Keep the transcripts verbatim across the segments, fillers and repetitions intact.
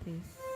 Yes.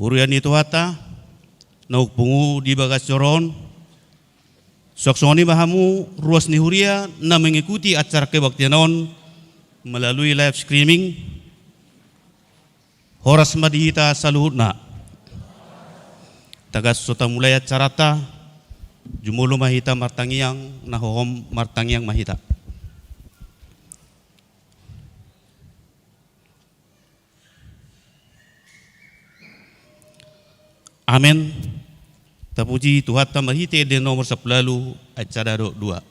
Huria ni Tuhanta, naung pungu di bagas joro on, suang songon i ma hamu ruas ni huria na mengikuti acara kebaktian on melalui live streaming. Horas ma di hita saluhutna. Tagan so tamulai acaranta, jumolo ma hita martangiang, na hohom martangiang ma hita. Amen. Tapuji Tuhanta marhite ende nomor sampulu ualu, ayat sada dohot dua.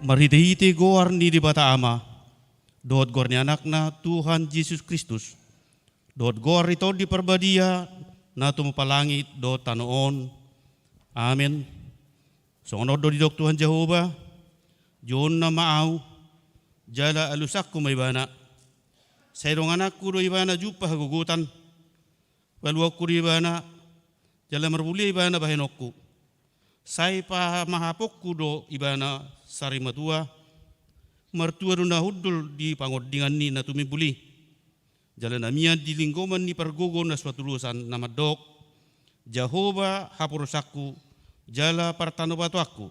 Marhitehite goar ni Debata Ama, dohot goar ni Anakna Tuhan Jesus Kristus, dohot goar ni Tondi Parbadia, na tumompa langit dohot tano on. Amen. Songon on do didok Tuhan Jahowa: Jouonna ma Ahu, jala alusanku ma ibana. Sai dongananku do ibana jumpa hagogotan. Paluanku do ibana, jala marmulia ibana bahenonku. Sai pamahaponku do ibana sarimatua. Martua do na hundul di pangondingan ni na tumimbul i, jala na mian di linggoman ni pargogo na so hatulosan, na mandok: Jahowa haporusanku, jala partanobatoanku.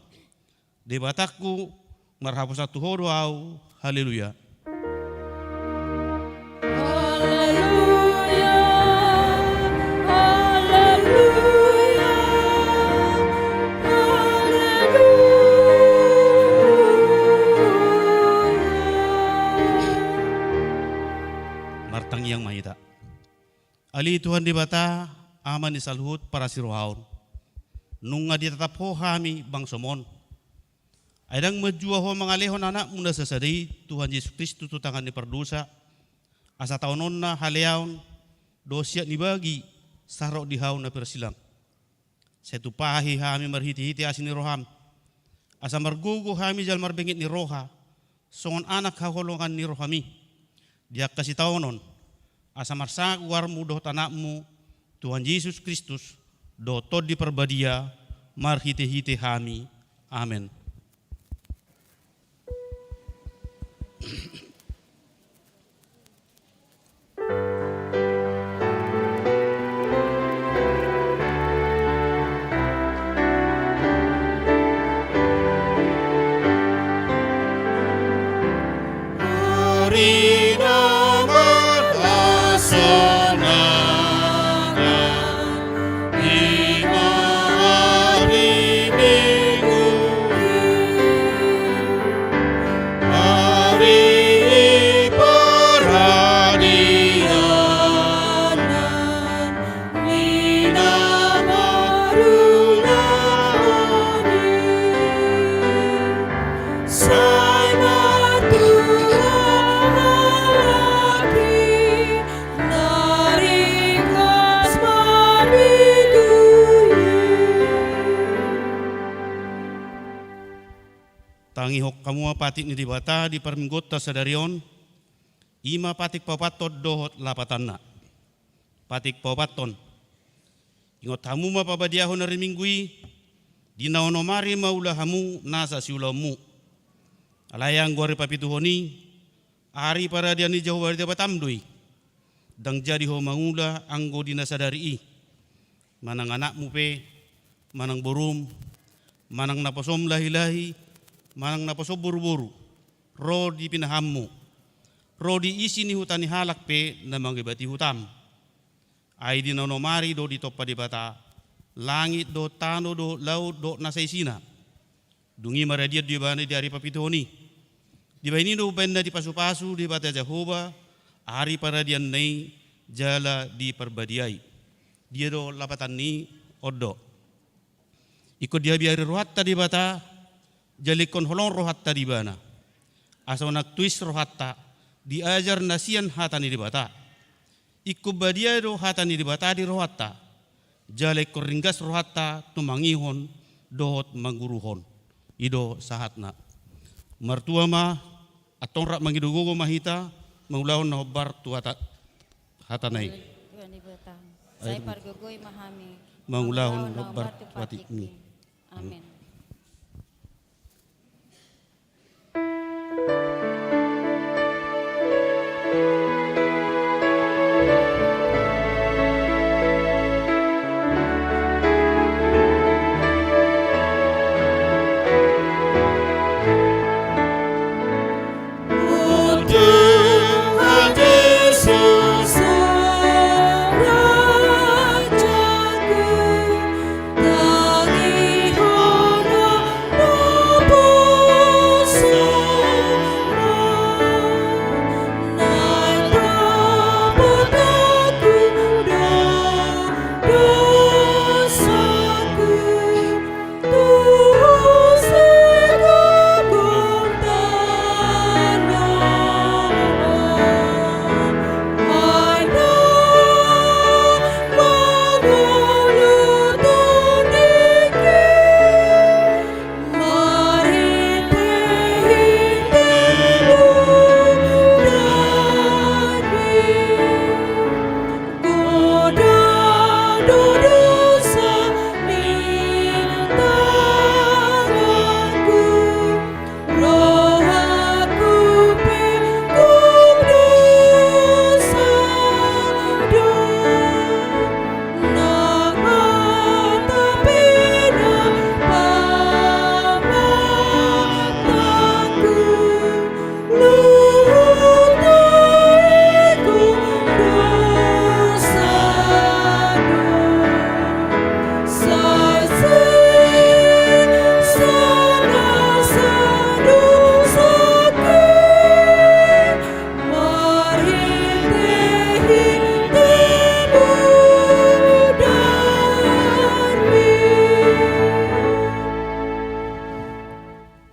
Debatangku, marhaposan tu Ho do ahu. Haleluya. Haleluya, haleluya, haleluya. Martangiang ma hita. Ale Tuhan Debata, Ama ni saluhut parasirohaon, nunga ditatap Ho hami bangsoM on. Ai ndang manjua Ho mangalehon Anakmu na sasada i, Tuhan Jesus Kristus, tu tangan ni pardosa, asa taononna haleaon dohot siat ni bagi sahat ro di hau na persilang. Sai tumpahi hami marhitehite asi ni rohaM, asa margogo hami jala marbenget ni roha, songon anak haholongan ni rohaMi, di angka sitaonon, asa marsangap goarMu dohot Anakmu, Tuhan Jesus Kristus, dohot Tondi Parbadia, marhitehite hami. Amen. Tangihon hamu ma patik ni Debata di parmingguonta sadari on, i ma patik paopathon dohot lapatanna. Patik paopathon. Ingot hamu ma pabadiahon ari Minggu i, Di na onom ari ma ula hamu nasa siulaonmu. Alai anggo ari papituhon i, ari paradian ni Jahowa Debatam do i. Ndang jadi ho mangula anggo di na sadari i. Manang anakmu pe, manang borum, manang naposom lahi-lahi, manang naposom boru-boru, ro di pinahanmu, ro di isi ni huta ni halak pe na mangebati hutam. Ai di na onom ari do ditompa Debata langit dohot tano dohot laut dohot na saisina. Dung i maradian do ibana di ari papituhon i. Dibahen i do umbahen na dipasu-pasu Debata Jahowa ari paradianna i jala diparbadiai. Dia do lapatan ni on do. Ingkon diabiari rohanta Debata, jala ingkon holong rohanta di ibana. Asa unang tuis rohanta, diajar na sian hata ni Debata. Ingkon badia do hata ni Debata di rohanta. Jala ingkon ringgas rohanta tumangihon dohot mangguruhon. I do sahatna. Martua ma, antong rap mangido gogo ma hita, mangulahon na hombar tu hata, hatana i. Tuhan Debata, sai pargogoi ma hami. Mangulahon na hombar tu patikmi. Amen.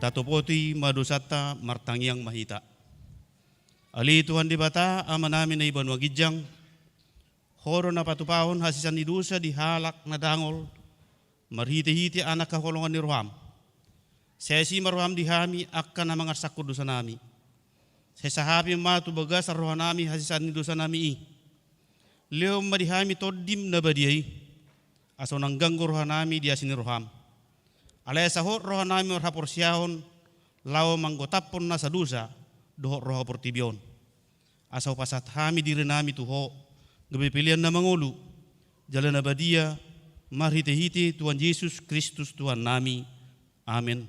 Tatopoti ma dosanta, martangiang ma hita. Ale Tuhan Debata, Amanami na i banua ginjang, Ho do na patupahon hasesaan ni dosa di halak na dangol, marhite-hite Anak haholongan ni roham. Sai asi ma roham di hami angka na mangarsakhon dosanami. Sai sahapi ma tu bagasan rohanami hasesaan ni dosanami i. Lehon ma di hami Tondim na badia i, asa unang ganggu rohanami di asi ni roham. Alai asa hot rohanami marhaporseaon, laho manggotaphon nasa dosa dohot roha portibi on. Asa hupasahat hami dirinami tu Ho, gabe pelean na mangolu jala na badia, marhite-hite Tuhan Jesus Kristus Tuhannami. Amen.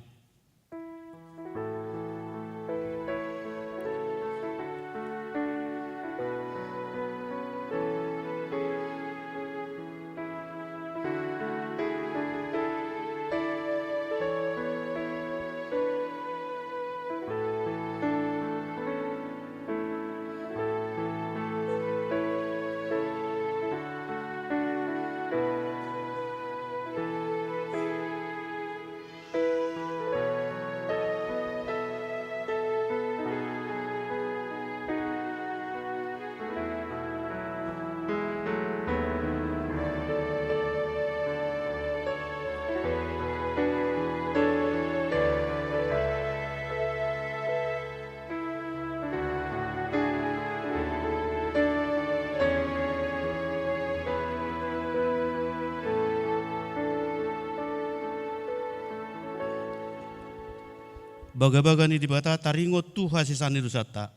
Bagabaga ni Debata taringot tu hasesaan ni dosanta.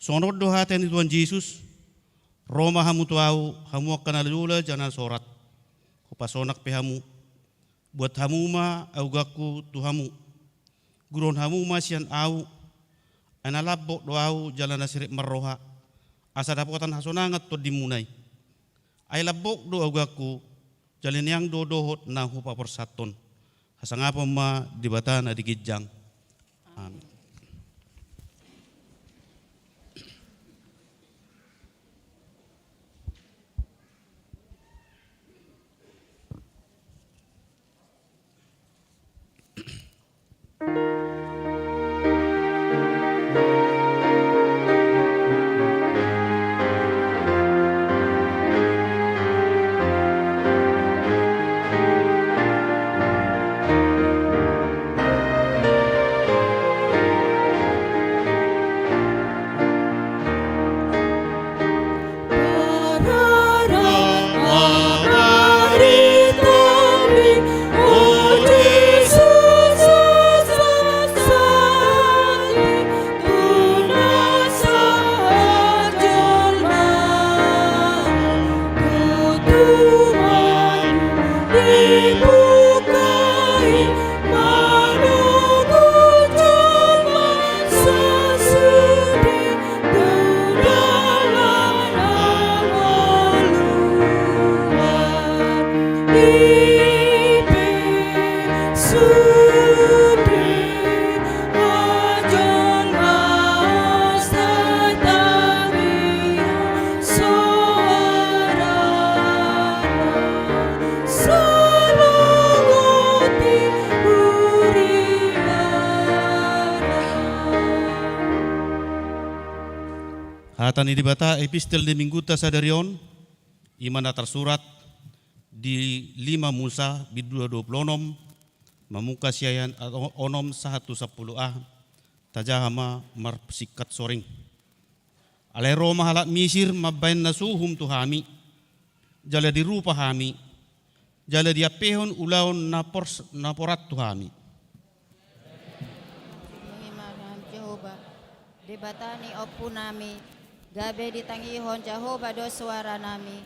Songon on do hata ni Tuhan Jesus: Ro ma hamu tu Ahu, hamu angka na jala jala na sorat, hupasonang pe hamu. Buat hamu ma auganku tu hamu. Guruhon hamu ma sian Ahu, ai na lambok do Ahu jala na serep marroha, asa dapotan hasonangan tondimuna i. Ai lambok do auganku, jala niang do dohot na hupaborsathon. Hasangapon ma Debata na di ginjang. Amin. Hata ni Debata, epistel di minggunta sadari on, i ma na tarsurat di lima Musa bindu dua pulu onom, mamungka sian ayat onom sahat tu sampulu a. Tajaha ma marsingkat soring. Alai ro ma halak Misir mambahen na so uhum tu hami, jala dirupa hami, jala diampehon ulaon na pors-, na porat tu hami. Mangihut ma hami Jahowa, Debata ni ompunami, gabe ditangihon Jahowa do soaranami,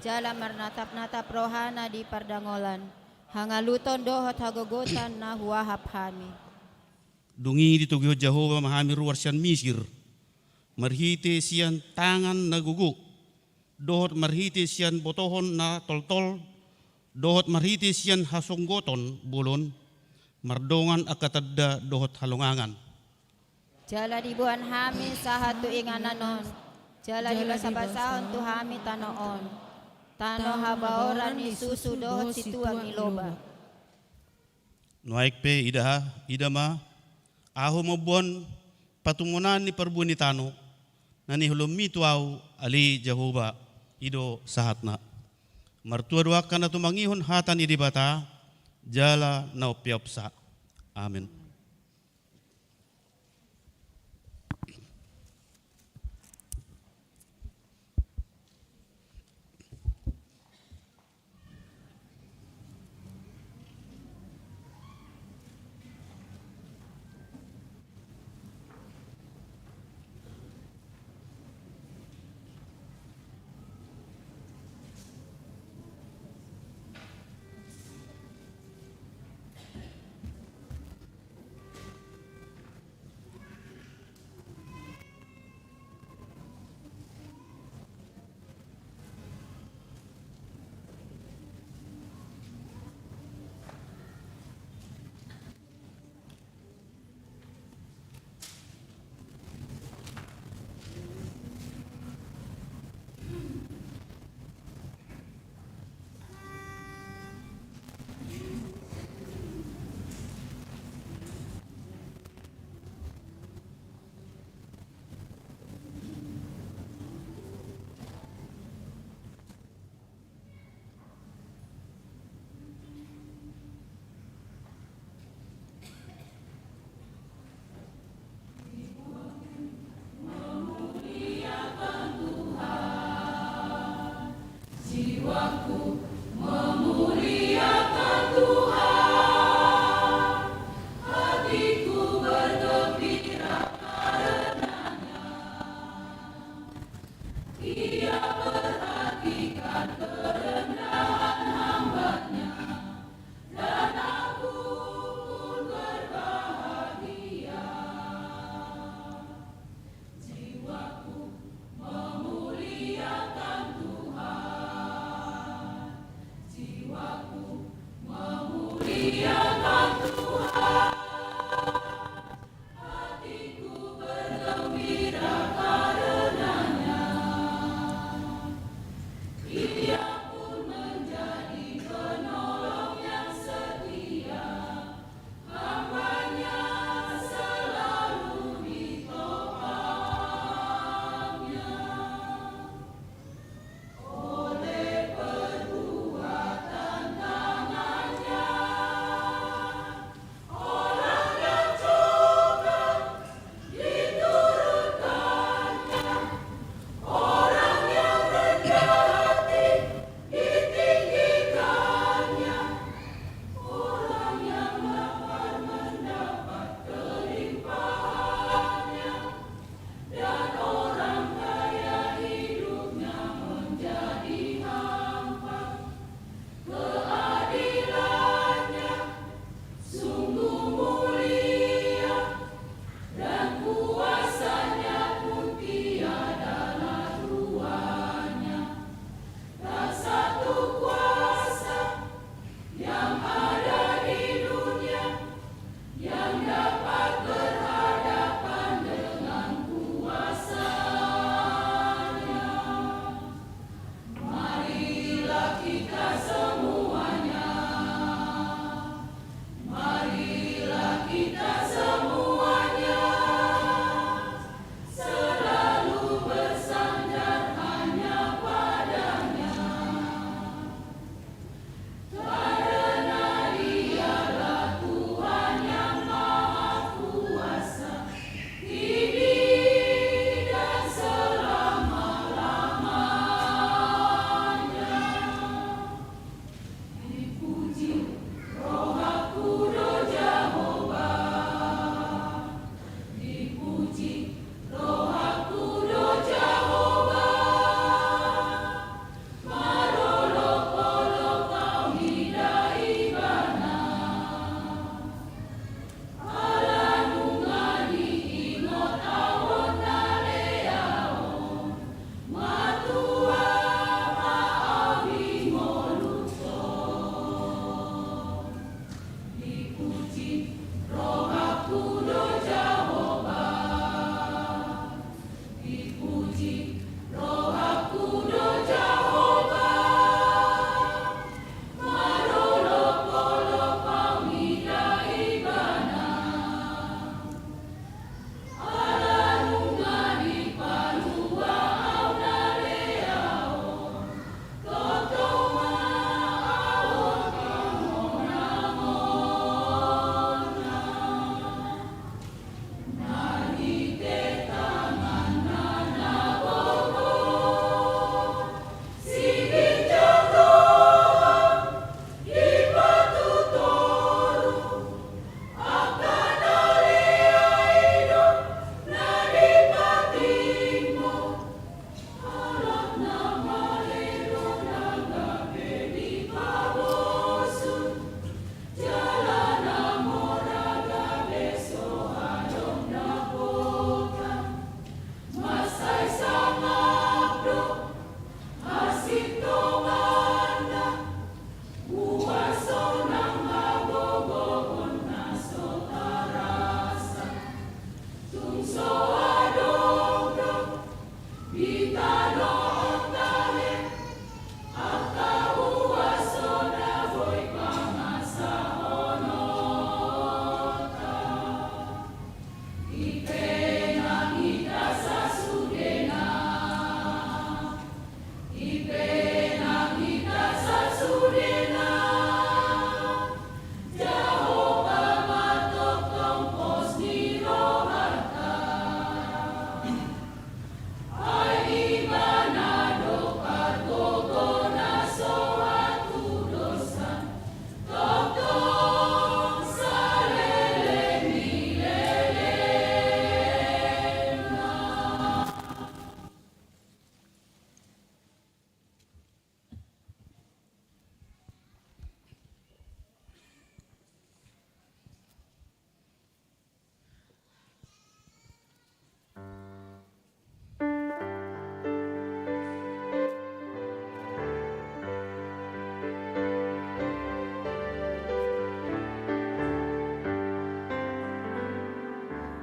jala marnatapnatap rohana di pardangolan, hangaluton dohot hagogotan na huahap hami. Dung i ditogihon Jahowa ma hami ruar sian Misir, marhite sian tangan na gogo, dohot marhite sian botohon na toltol, dohot marhite sian hasonggoton bolon, mardongan angka tanda dohot halongangan. Jala diboan hami sahat tu inganan on, jala dibasabasahon tu hami tano on, tano habaoran ni susu dohot situan ni loba. Nuaeng pe ida ha, ida ma, Ahu mamboan patungonan ni parbue ni tano, na nihulonmi tu Ahu, ale Jahowa, i do sahatna. Martua do angka na tumangihon hata ni Debata, jala na umpeopsa. Amen.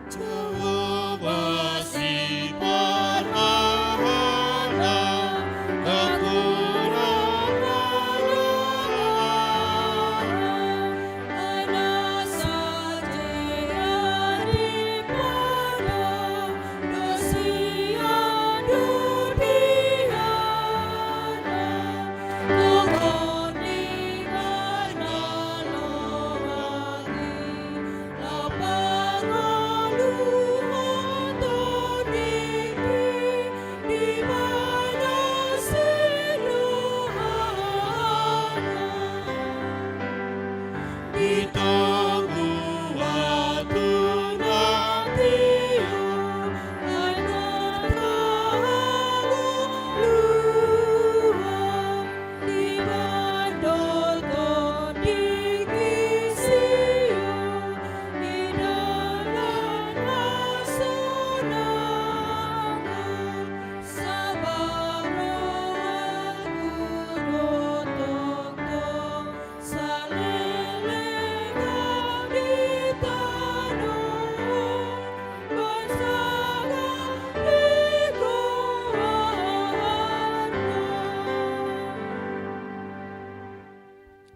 Jahowa siparmahan, Natura Natura.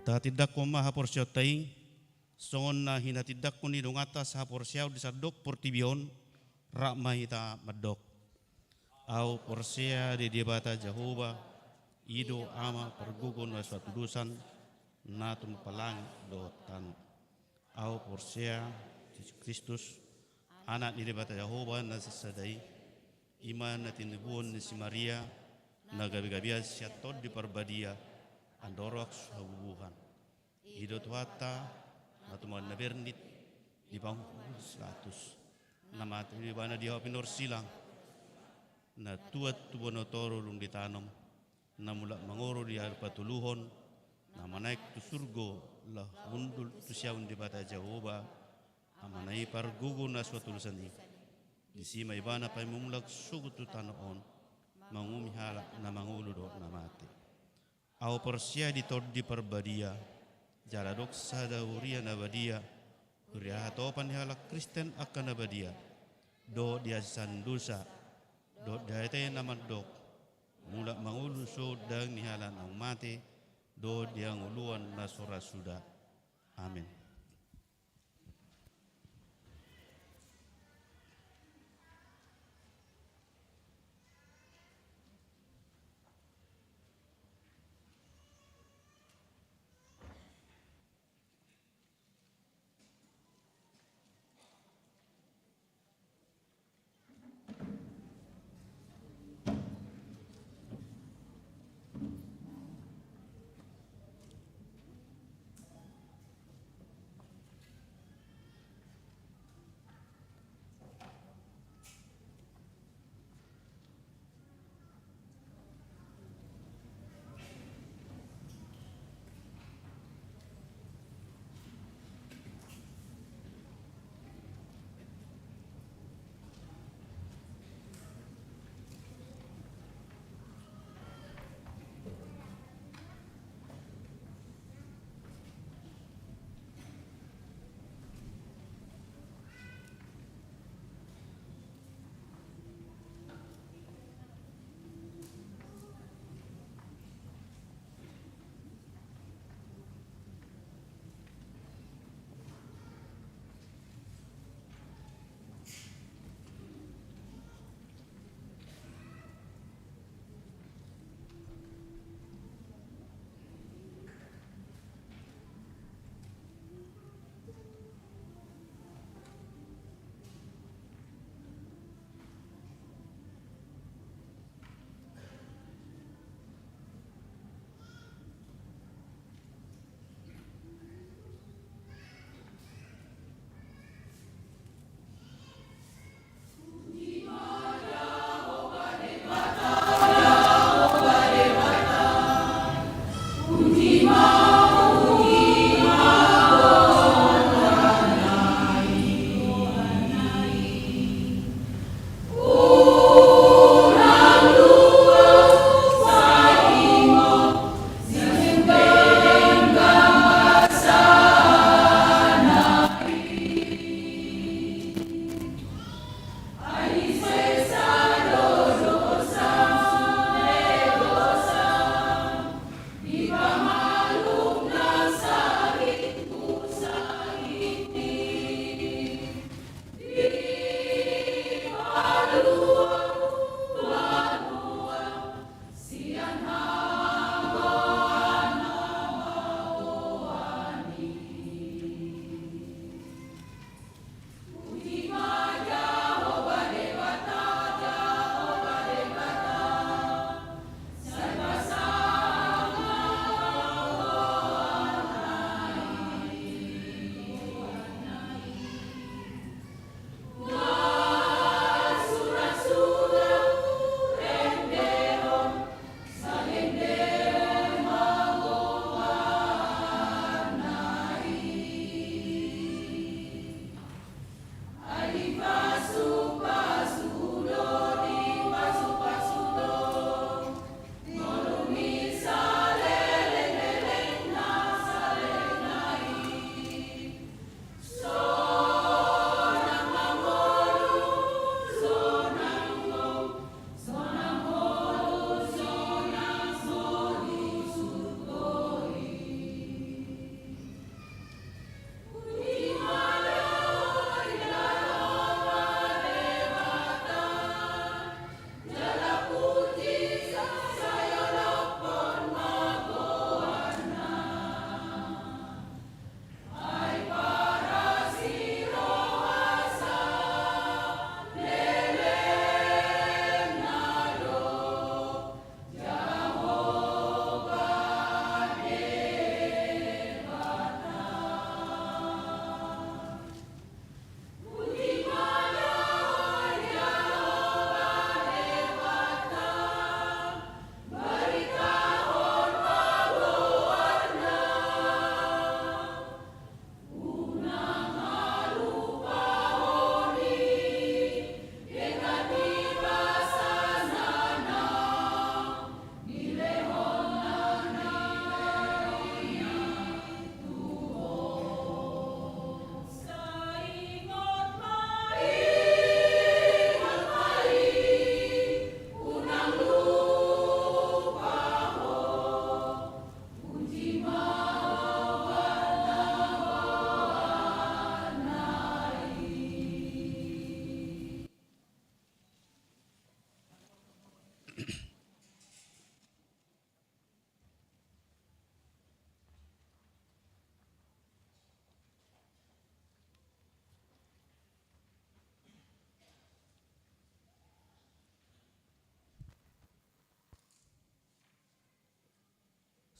Tahatindangkon ma haporseaonta i, songon na hinatindangkon ni donganta sahaporseaon di sandok portibi on, rap ma hita mandok. Ahu porsea di Debata Jahowa, i do Ama pargogo na so hatudosan, na tumompa langit dohot tano. Ahu porsea Jesus Kristus, Anak ni Debata Jahowa na sasada i, i ma na tinubuhon ni si Maria, na gabegabean sian Tondi Parbadia, andorang so habubuhan. I do Tuhanta, na tumandangkon na bernit, di pangungkul si Pilatus. Na mate do Ibana di hau pinorsilang. Na tuat tu banua toru dung ditanom. Na mulak mangolu di ari patoluhon. Na manaek tu surgo, laho hundul tu siamun Debata Jahowa, Amana i pargogo na so hatudosan i. Disi ma Ibana paimula mulak sogot tu tano on, manguhumi halak na mangolu dohot na mate. Ahu porsea di Tondi Parbadia, jala adong sada huria na badia, huria hatopan ni halak Kristen angka na badia, dohot di hasesaan dosa, dohot di hata na mandok, mulak mangolu sogot daging ni halak naung mate, dohot di hangoluan na so ra suda. Amen.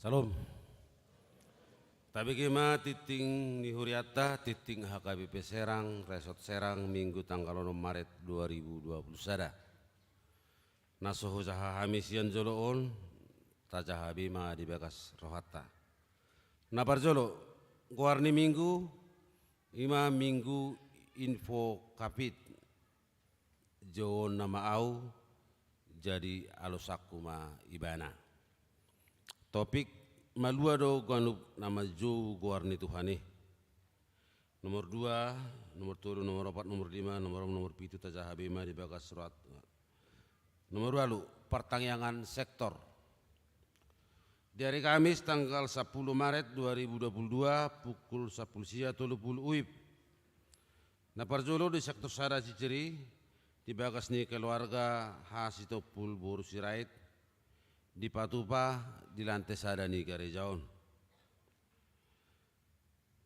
Salam. Tabege ma tingting ni hurianta, tingting H K B P Serang, Resort Serang, Minggu tanggal onom Maret dua ribu dua puluh sada. Na so hujahaha hami sian jolo on, tajaha be ma di bagas rohanta. Na parjolo, goar ni Minggu, i ma Minggu Info Covid. Jouon nama au, jadi alosanku ma ibana. Topik, malua do ganup na manjou goar ni Tuhan i. Nomor dua, nomor tolu, nomor opat, nomor lima, nomor onom, nomor pitu, tajaha be ma di bagas rohat. Nomor ualu, partangiangan sektor. Di hari Kamis tanggal sapuluh Maret dua ribu dua puluh dua, pukul sapuluh sia tolu puluh uip. Na parjolo di sektor sada Ciciri, di bagas ni keluarga H Sitompul boru Sirait, dipatupa di lantai sada ni gareja on.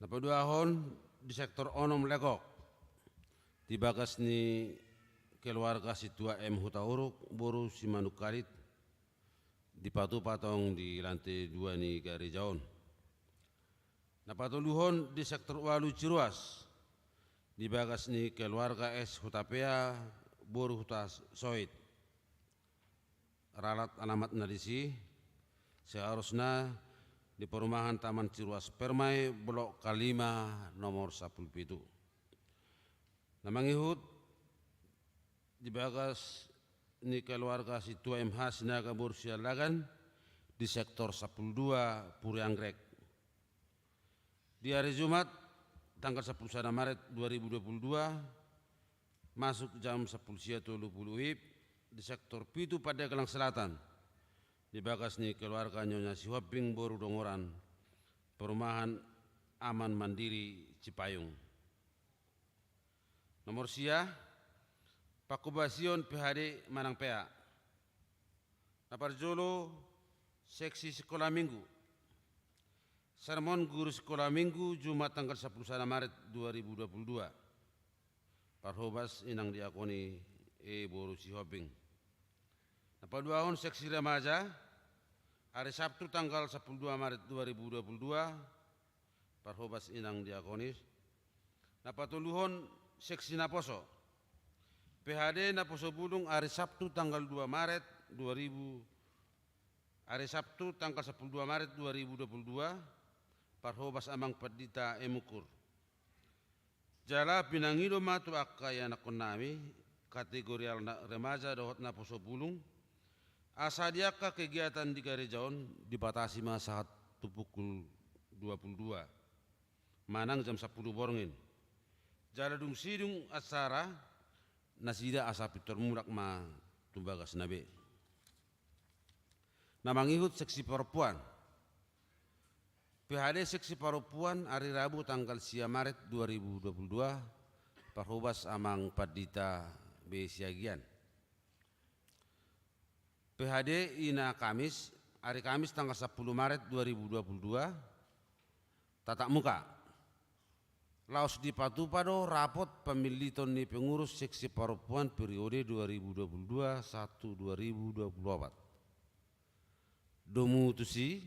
Na paduahon di sektor onom Legok, di bagas ni keluarga Sintua M Hutauruk boru Simanungkalit, dipatupa tong di lantai dua ni gareja on. Na patoluhon di sektor ualu Ciruas, di bagas ni keluarga S Hutapea boru Hutasoit. Ralat alamatna disi, seharusna di perumahan Taman Ciruas Permai, blok kalima, nomor sapuluh pitu. Na mangihut di bagas ni keluarga Sintua M H Sinaga boru Sialagan di sektor sapuluh dua Puri Anggrek. Di hari Jumat, tanggal sapuluh sada Maret dua ribu dua puluh dua, masuk jam sapuluh sia tolu puluh uip, di sektor pitu Pandeglang Selatan, di bagas ni keluarga Nyonya Sihombing boru Dongoran, perumahan Aman Mandiri Cipayung. Nomor sia, pangkobasion P H D manang P A. Na parjolo, seksi sikola minggu. Sermon guru sikola minggu, Jumat tanggal sapuluh sada Maret dua ribu dua puluh dua. Parhobas inang diakoni E boru Sihombing. Na paduahon seksi remaja, hari Sabtu tanggal sapuluh dua Maret dua ribu dua puluh dua, parhobas inang diakoni. Na patoluhon seksi naposo. P H D naposo bulung hari Sabtu tanggal dua Maret dua ribu, hari Sabtu tanggal sapuluh dua Maret dua ribu dua puluh dua, parhobas Amang Pandita E Mungkur. Jala pinangido ma tu angka ianakkonnami, kategorialna remaja dohot naposo bulung, asa di angka kegiatan di gareja on dibatasi ma sahat tu pukul dua puluh dua manang jam sapuluh borngin. Jala dung sidung acara, nasida asa pintor mulak ma tu bagasna be. Na mangihut seksi parompuan. P H D seksi parompuan hari Rabu tanggal sia Maret dua ribu dua puluh dua, parhobas Amang Pandita B Siagian. P H D ina Kamis, hari Kamis tanggal sapuluh Maret dua ribu dua puluh dua, tatap muka. Laos dipatupa do rapot pamiliton ni pengurus seksi parompuan periode dua ribu dua puluh dua satu dua ribu dua puluh opat. Domu tusi,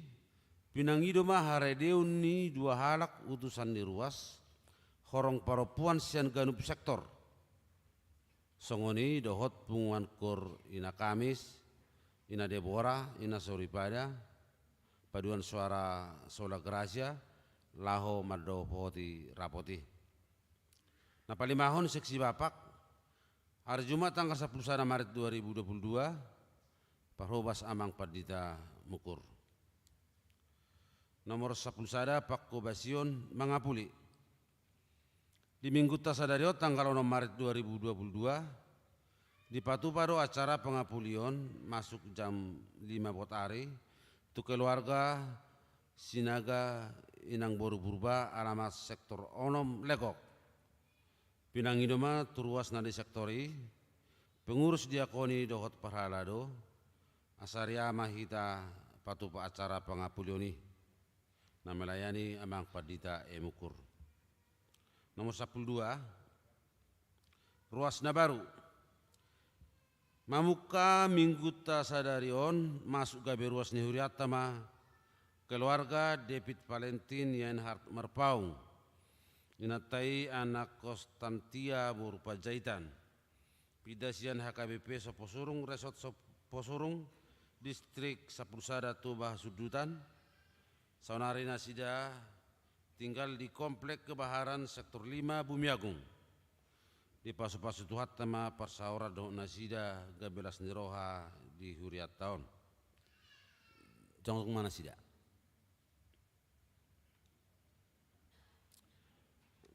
pinangido ma haradeon ni dua halak utusan ni ruas, horong parompuan sian ganup sektor. Songon i dohot punguan kor ina Kamis, ina Debora, ina Soripada, paduan suara Sola Gracia, laho mandohoti rapot i. Na palimahon seksi bapak, hari Jumat tanggal sapuluh sada Maret dua ribu dua puluh dua, parhobas Amang Pandita Mungkur. Nomor sapuluh sada, pangkobasion mangapuli. Di minggunta sadari on tanggal onom Maret dua ribu dua puluh dua, dipatupa do acara pangapulion masuk jam lima botari tu keluarga Sinaga inang boru Purba alamat sektor onom Legok. Pinangido ma tu ruas na di sektor i, pengurus diakoni dohot parhalado, asa ria ma hita patupa acara pangapulion i. Na melayani Amang Pandita E Mungkur. Nomor sapuluh dua, ruas na baru. Mamungka minggunta sadari on masuk gabe ruas ni hurianta ma Keluarga David Valentin Yenhard Marpaung, inanta i Anna Konstantia boru Panjaitan, pinda sian H K B P Soposurung, Resort Soposurung, Distrik Sampulu Sada Toba Hasundutan. Saonari nasida tinggal di Komplek Kebaharan, Sektor lima, Bumiagung. Dipasupasu Tuhanta ma parsaoran dohot nasida, gabe las ni roha di hurianta on. Jongjong ma nasida.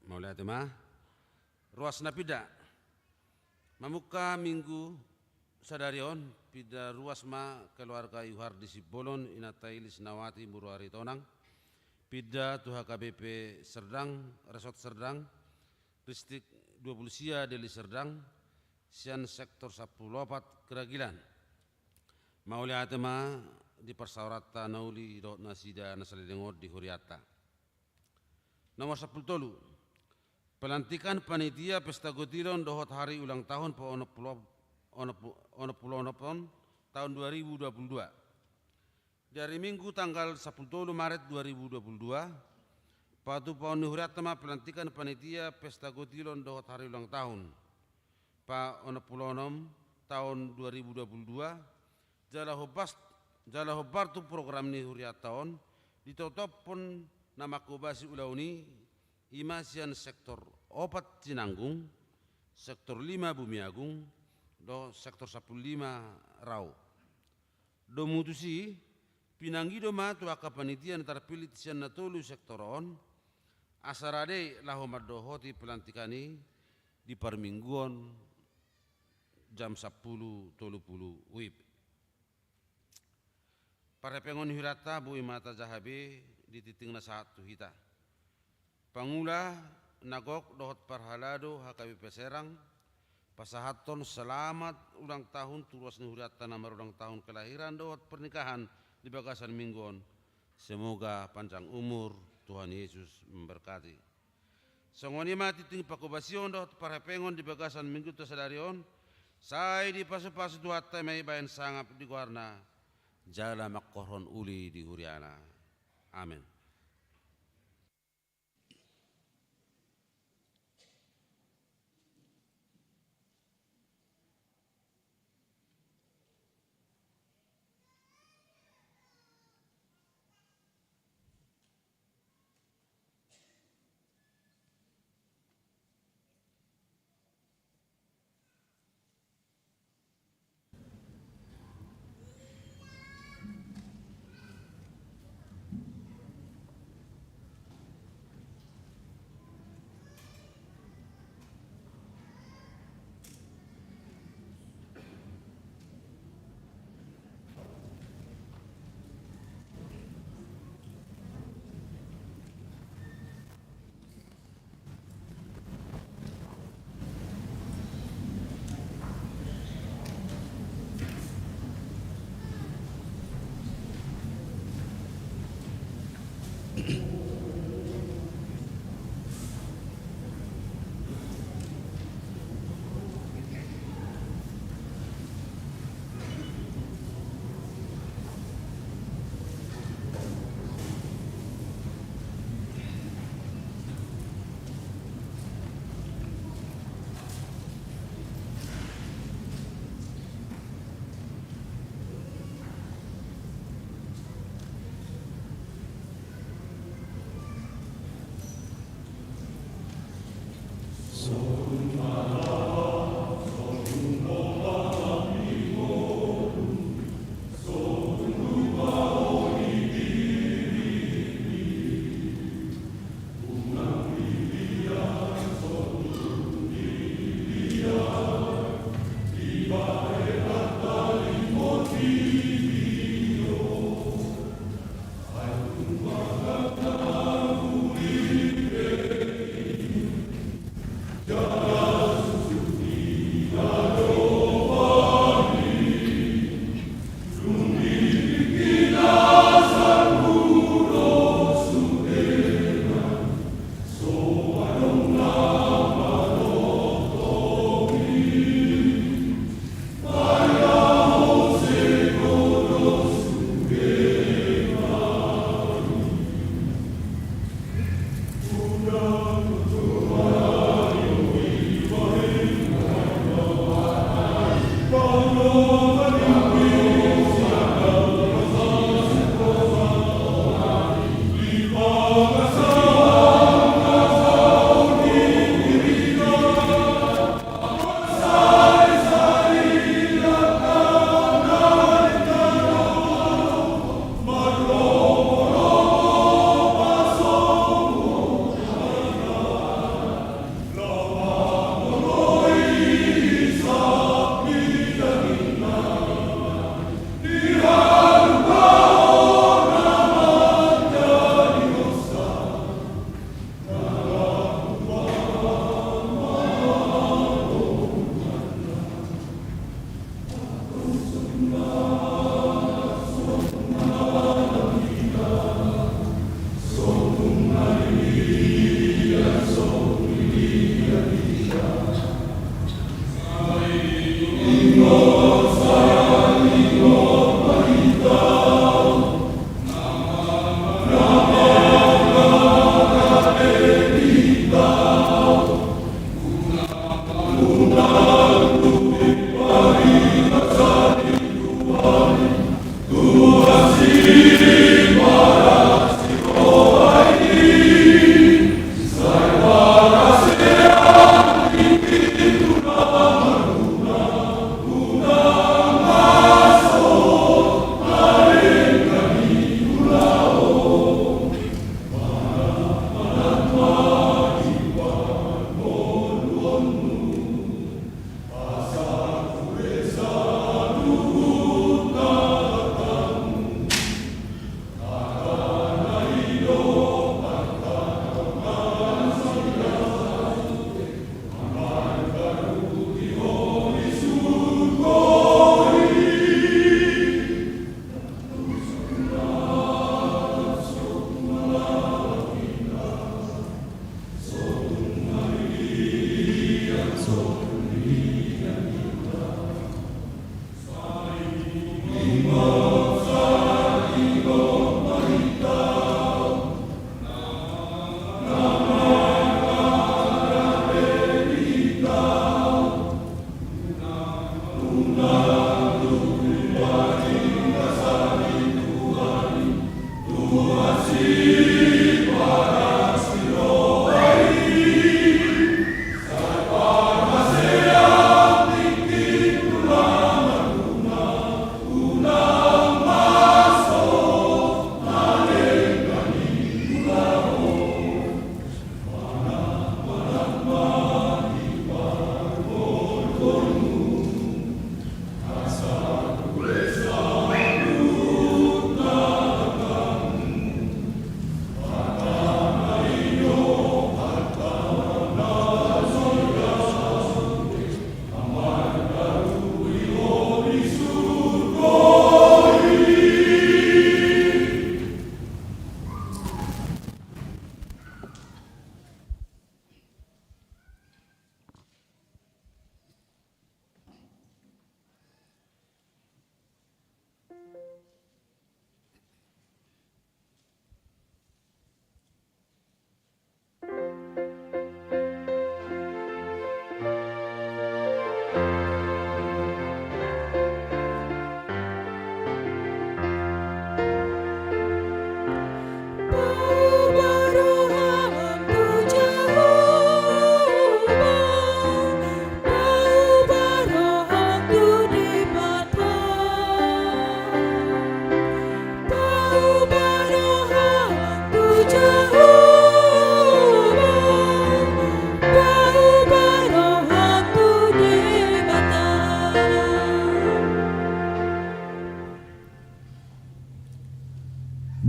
Mauliate ma. Ruas na pinda. Mamungka Minggu sadari on, pinda ruas ma keluarga Yuhardi Simbolon, inanta i Lisnawati boru Aritonang, pinda tu H K B P Serdang, Resort Serdang, Distrik dua pulu sia, Deli Serdang, sian Sektor sampulu opat Keragilan. Mauliate ma di parsaoranta na uli dohot nasida na saleleng on di hurianta. Nomor sampulu tolu. Pelantikan panitia pesta gotilon dohot hari ulang tahun pa onom pulu, onom pulu, onom pulu onom tahun dua ribu dua pulu dua. Di ari Minggu tanggal sampulu tolu Maret dua ribu dua pulu dua, patupaon ni hurianta ma pelantikan panitia pesta gotilon dohot hari ulang tahun pa onom pulu onom tahun dua ribu dua pulu dua, jala hombas-, jala hombar tu program ni hurianta on, ditotophon na manghobasi ulaon i, i ma sian Sektor opat Cinanggung, Sektor lima Bumiagung, dohot Sektor sampulu lima Rau. Domu tusi, pinangido ma tu angka panitia na tarpillit sian na tolu sektor on, asa rade laho mandohoti pelantikan i di parmingguon jam sampulu tolu pulu W I B. Parhepengon ni hurianta boi ma tajaha be di tingting na sahat tu hita. Pangula na gok dohot parhalado H K B P Serang, pasahathon selamat ulang tahun tu ruas ni hurianta na marulang tahun kelahiran dohot pernikahan di bagasan minggu on. Semoga panjang umur, Tuhan Yesus memberkati. Songon i ma tingting panghobasion dohot parhepengon di bagasan minggu tu sadari on, sai dipasupasu Tuhanta ma i bahen sangap di goarna, jala manghorhon uli di huriana. Amen.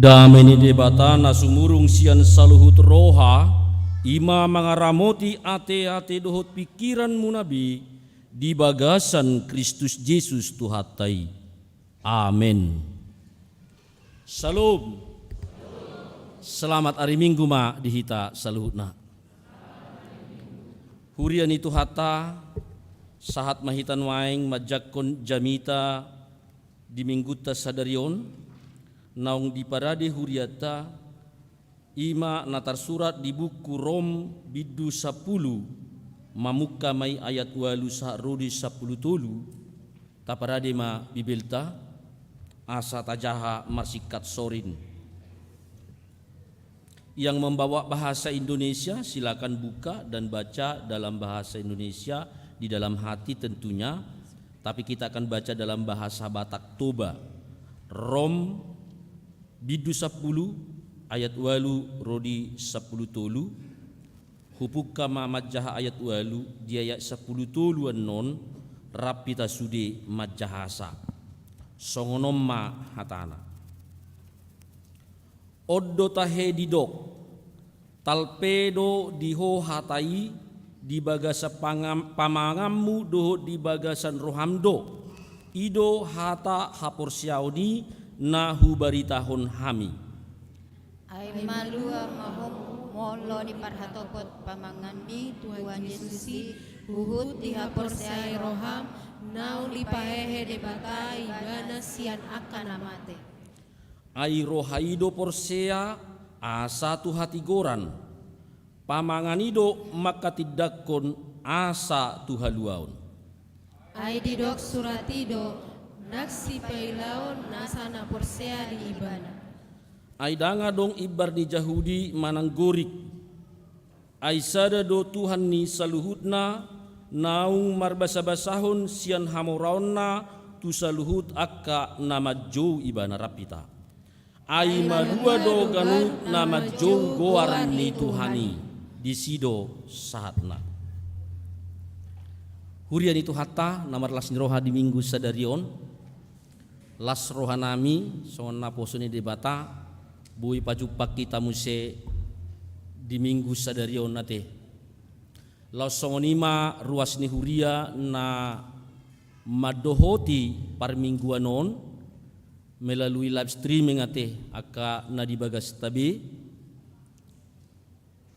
Dame ni Debata na sumurung sian saluhut roha, i ma mangaramoti ateate dohot pingkiranmuna be di bagasan Kristus Jesus Tuhanta i. Amen. Syalom. Selamat ari Minggu ma di hita saluhutna. Huria ni Tuhanta, sahat ma hita nuaeng manjangkon jamita di Minggunta sadari on, naung diparade hurianta, i ma na tarsurat di buku Rom bindu sampulu, mamungka ma i ayat ualu sahat ro di sampulu tolu, taparade ma Bibelta, asa tajaha marsingkat sorin. Yang membawa bahasa Indonesia, silakan buka dan baca dalam bahasa Indonesia di dalam hati tentunya, tapi kita akan baca dalam bahasa Batak Toba. Rom bindu sampulu ayat ualu ro di sampulu tolu. Hupungka ma manjaha ayat ualu, di ayat sampulu tolu annon rap hita sude manjahasa. Songon on ma hatana. On do tahe didok, talpe do di ho hata i di bagasan pangam-, pamanganmu dohot di bagasan roham do. I do hata haporseaon i na hubaritahon hami. Ai malua ma ho molo diparhatopot pamanganmi Tuhan Jesus i, huhut dihaporseai roham, naung dipahehe Debata ibana sian angka na mate. Ai roha i do porsea asa tu hatigoran, pamangan i do mangkatindangkon asa tu haluaon. Ai didok surat i do, nang sipailaon nasa na porsea di ibana. Ai ndang adong imbar ni Jahudi manang Gorik. Ai sada do Tuhan ni saluhutna, naung marbasabasahon sian hamoraonna tu saluhut angka na manjou ibana. Rap hita. Ai malua do ganup na manjou goar ni Tuhan i. Disi do sahatna. Huria ni Tuhanta na marlas ni roha di Minggu sadari on. Las rohanami songon naposo ni Debata, boi pajumpang hita muse di Minggu sadari on ate. Laos songon i ma ruas ni huria na mandohoti parmingguan on melalui live streaming ate, angka na di bagasta be.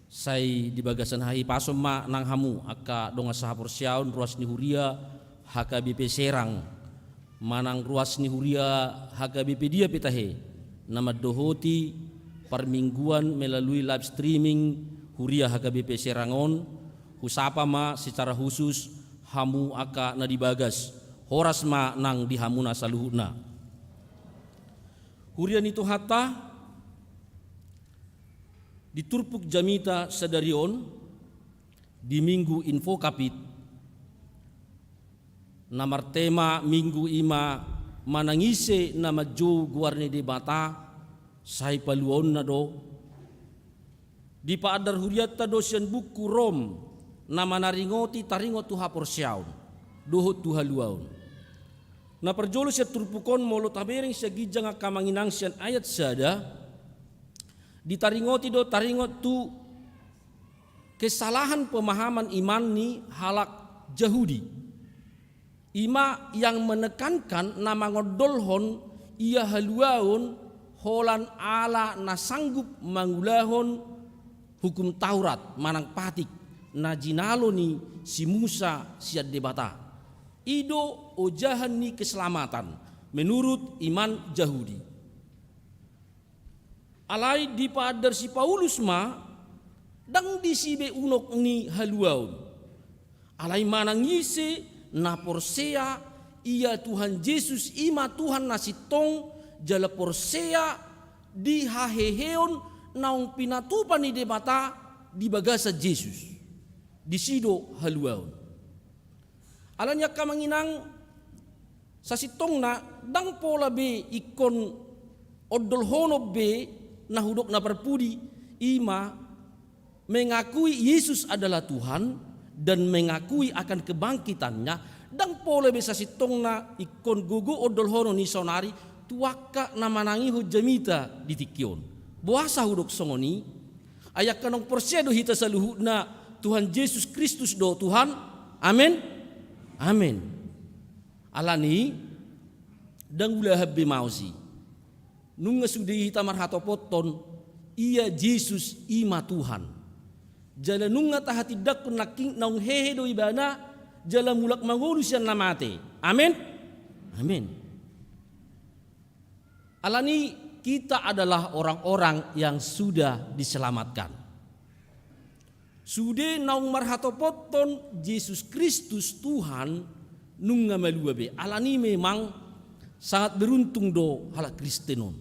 Sai di bagasan hahipason ma nang hamu angka dongan sahaporseaon ruas ni huria H K B P Serang, manang ruas ni huria H K B P dia pe tahe, na mandohoti parmingguan melalui live streaming huria H K B P Serang on. Husapa ma secara khusus hamu angka na di bagas, horas ma nang di hamuna saluhutna. Huria ni Tuhanta, di turpuk jamita sadari on, di Minggu Invocavit, na martema minggu i ma manang ise na manjou goar ni Debata, sai paluaonna do. Dipaandar hurianta do sian buku Rom, na manaringoti taringot tu haporseaon dohot tu haluaon. Na parjolo sian turpuk on, molo tabereng sian ginjang angka amang inang sian ayat sada, ditaringoti do taringot tu kesalahan pemahaman iman ni halak Jahudi. I ma yang menekankan na mangondolhon ia haluaon holan ala na sanggup mangulahon hukum Taurat manang patik na jinalo ni si Musa sian Debata. I do ojahan ni keselamatan menurut iman Jahudi. Alai dipaandar si Paulus ma, ndang disi be unok ni haluaon. Alai manang ise na porsea ia Tuhan Jesus i ma Tuhan na sintong, jala porsea di haheheon naung pinatupa ni Debata di bagasan Jesus. Disi do haluaon. Alani i angka amang inang, sasintongna ndang pola be ingkon ondolhonon be na hudok na parpudi, i ma mengakui Yesus adalah Tuhan dan mengakui akan kebangkitannya, ndang pola be sasintongna ingkon gogo ondolhonon i saonari, tu angka na manangihon jamita di tingki on. Boasa hudok songon i? Ai angka naung porsea do hita saluhutna Tuhan Jesus Kristus do Tuhan. Amen. Amen. Alani i, ndang ulahan be maos i. Nunga sude hita marhatopothon, ia Jesus i ma Tuhan. Jala nunga tahatindangkon nangkin naung hehe do ibana, jala mulak mangolu sian na mate. Amen. Amen. Alani i, kita adalah orang-orang yang sudah diselamatkan. Sude naung marhatopothon Jesus Kristus Tuhan nunga malua be. Alani i memang sangat beruntung do halak Kristen on.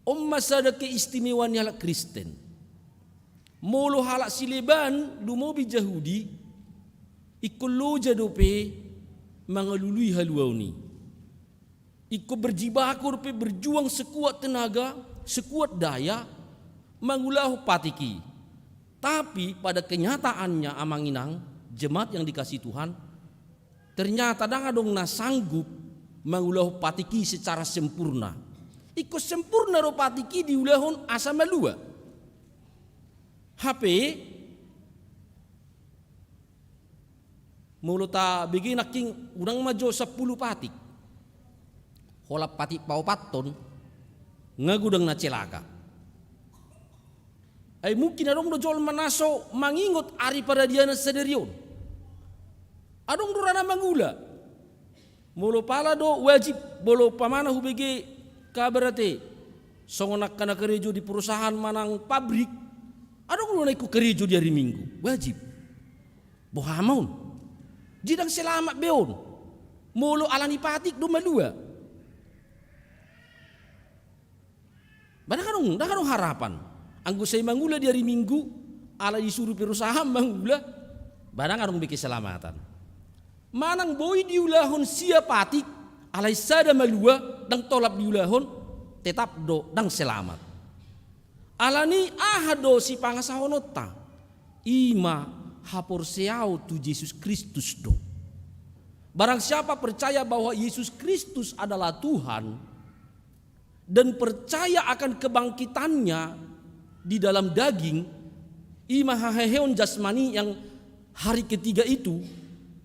On ma sada keistimewaan ni halak Kristen. Molo halak sileban lumobi Jahudi, ingkon loja dope mangalului haluaon i. Ingkon berjibaku dope, berjuang sekuat tenaga, sekuat daya, mangulahon patik i. Tapi pada kenyataannya, amang inang, jemaat yang dikasihi Tuhan, ternyata ndang adong na sanggup mangulahon patik i secara sempurna. Ingkon sempurna do patik i diulahon asa malua. Hape, molo tabege nangkin, unang ma jo sampulu patik. Holan patik paopathon, nga godang na celaka. Ai mungkin adong do jolma na so mangingot ari paradianan sadari on. Adong do ra na mangula. Molo pala do wajib, molo umpamana hubege kabar ate, songon angka na karejo di perusahaan manang pabrik, adong do na ingkon karejo di ari Minggu, wajib. Boha ma on? Jadi ndang selamat be on. Molo alani patik do malua. Ba ndang adong, ndang adong harapan. Anggo sai mangula di ari Minggu, ala disuru perusahaan mangula, ba ndang adong be keselamatan. Manang boi diulahon sia patik, alai sada malua, ndang tolap diulahon, tetap do ndang selamat. Alani i, aha do sipangasahononta? I ma haporseaon tu Jesus Kristus do. Barang siapa percaya bahwa Yesus Kristus adalah Tuhan, dan percaya akan kebangkitannya di dalam daging, i ma haheheon jasmani yang hari ketiga itu,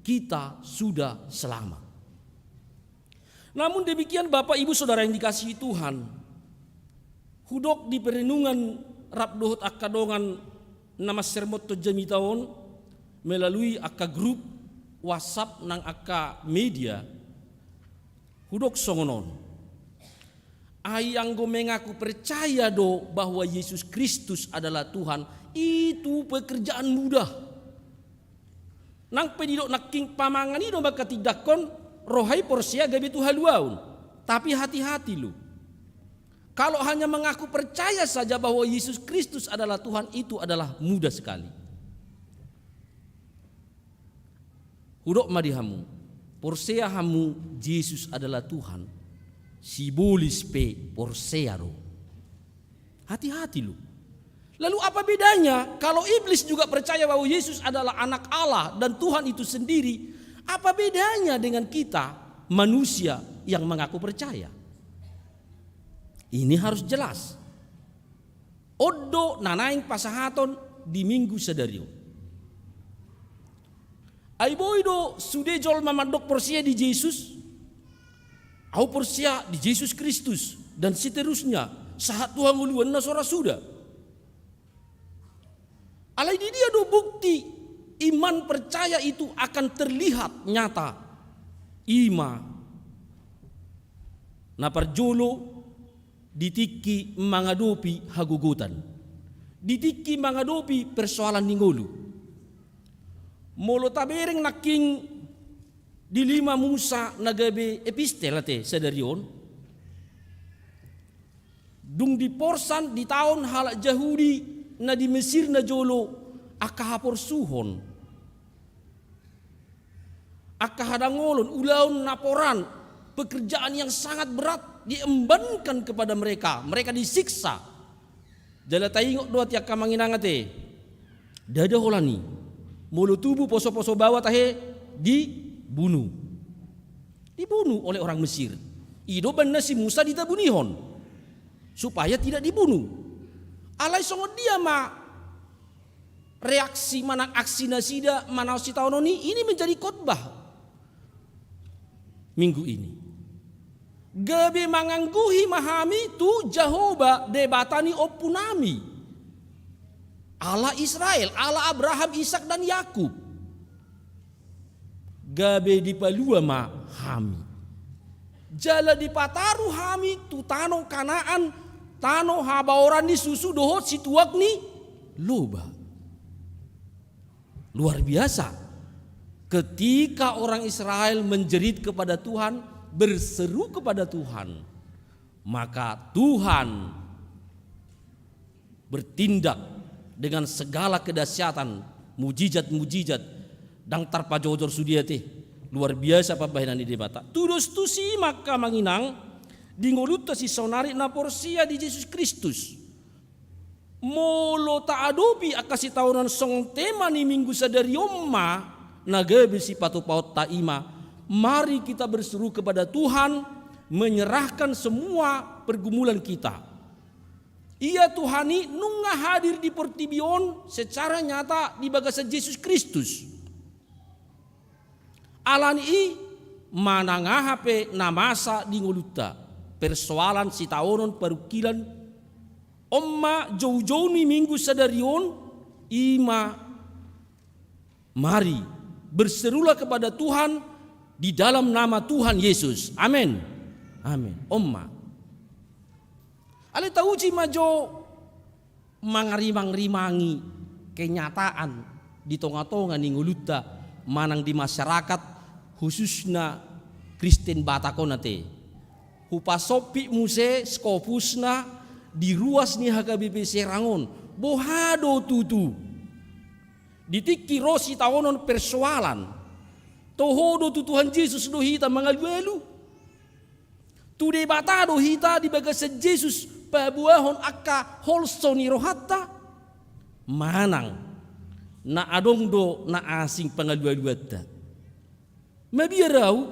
kita sudah selamat. Namun demikian, Bapak, Ibu, Saudara yang dikasihi Tuhan, hudok di perenungan rap dohot angka dongan na mansermonhon jamita on melalui angka grup WhatsApp nang angka media, hudok songon on. Ai anggo mengaku percaya do bahwa Yesus Kristus adalah Tuhan, itu pekerjaan mudah. Nang pe didok nangkin pamangan i do mangkatindangkon roha i porsea gabe tu haluaon. Tapi hati-hati lu. Kalau hanya mengaku percaya saja bahwa Yesus Kristus adalah Tuhan, itu adalah mudah sekali. Hudok ma di hamu, porsea hamu Jesus adalah Tuhan, sibolis pe porsea do. Hati-hati lu. Lalu apa bedanya kalau iblis juga percaya bahwa Yesus adalah anak Allah dan Tuhan itu sendiri? Apa bedanya dengan kita manusia yang mengaku percaya? Ini harus jelas. On do na naeng pasahaton di Minggu sadari on. Ai boi do sude jolma mandok porsea di Jesus, au porsea di Jesus Kristus, dan seterusnya, sahat tu hangoluan na so ra suda. Alai di dia do bukti iman percaya itu akan terlihat nyata? I ma na parjolo di tingki mangadopi hagogotan, di tingki mangadopi persoalan ni ngolu. Molo tabereng nangkin di lima Musa na gabe epistel ate sadari on, dung diporsan, ditaon halak Jahudi na di Mesir najolo angka haporsuhon, angka hadangolon, ulaon na poran, pekerjaan yang sangat berat diembankan kepada mereka, mereka disiksa. Jala taingot do ate angka amang inang ate, ndada holan i, molo tubu poso-poso baoa tahe, dibunu. Dibunu oleh orang Mesir. I do umbahen na si Musa ditabunihon supaya tidak dibunuh. Alai songon dia ma reaksi manang aksi nasida manaon sitaonon i? Ini menjadi khotbah minggu ini. Gabe mangangguhi ma hami tu Jahowa, Debata ni ompunami, Allah Israel, Allah Abraham, Ishak, dan Yakub. Gabe dipalua ma hami. Jala dipataru hami tu tano Kanaan, tano habaoran ni susu dohot situak ni loba. Luar biasa. Ketika orang Israel menjerit kepada Tuhan, berseru kepada Tuhan, maka Tuhan bertindak dengan segala kedahsyatan, mujizat-mujizat, ndang tarpajojor sude ate. Luar biasa pambahenan ni Debata. Tudos tusi ma angka amang inang di ngolunta sisaonari na porsea di Jesus Kristus. Molo taadopi angka sitaonon songon tema ni minggu sadari on ma na gabe sipatupaonta, i ma, mari kita berseru kepada Tuhan, menyerahkan semua pergumulan kita. Ia Tuhan i nunga hadir di portibi on secara nyata di bagasan Jesus Kristus. Alani i, manang aha pe na masa di ngolunta, persoalan, sitaonon, parungkilan, on ma joujou ni minggu sadari on, i ma, mari berserulah kepada Tuhan di dalam nama Tuhan Yesus. Amin. Amin. On ma. Alai tauji ma jo mangarimangrimangi kenyataan di tongatonga ni ngolunta manang di masyarakat, khususna Kristen Batak on ate. Hupasompit muse skopusna di ruas ni H K B P Serang on. Boha do tutu? Di tingki ro sitaonon persoalan, toho do tu Tuhan Jesus do hita mangalualu? Tu Debata do hita di bagasan Jesus paboahon angka holso ni rohanta? Manang na adong do na asing pangalualuanta? Mabiar au,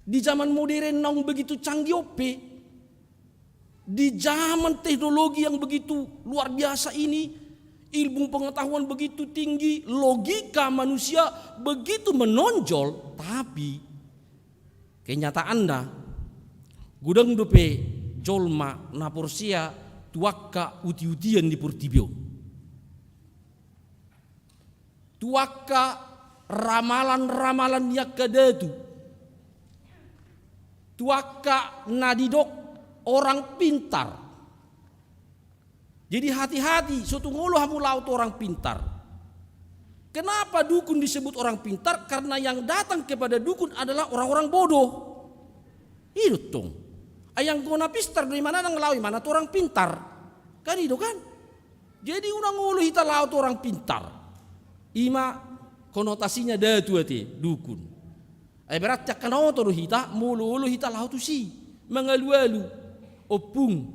di zaman modern naung begitu canggih on pe, di zaman teknologi yang begitu luar biasa ini, ilmu pengetahuan begitu tinggi, logika manusia begitu menonjol, tapi kenyataanna, godang dope jolma na porsea tu angka utiutian di portibi on. Tu angka ramalan-ramalan ni angka datu. Tu angka na didok orang pintar. Jadi, hati-hati, so tung olo hamu laho tu orang pintar. Kenapa dukun disebut orang pintar? Karena yang datang kepada dukun adalah orang-orang bodoh. I do tong. Ai anggo na pistar do imana, ndang laho imana tu orang pintar. Kan i do kan? Jadi unang olo hita laho tu orang pintar. I ma konotasinya datu ate, dukun. Ai berarti angka na oto do hita molo olo hita laho tusi mangalualu. Ompung,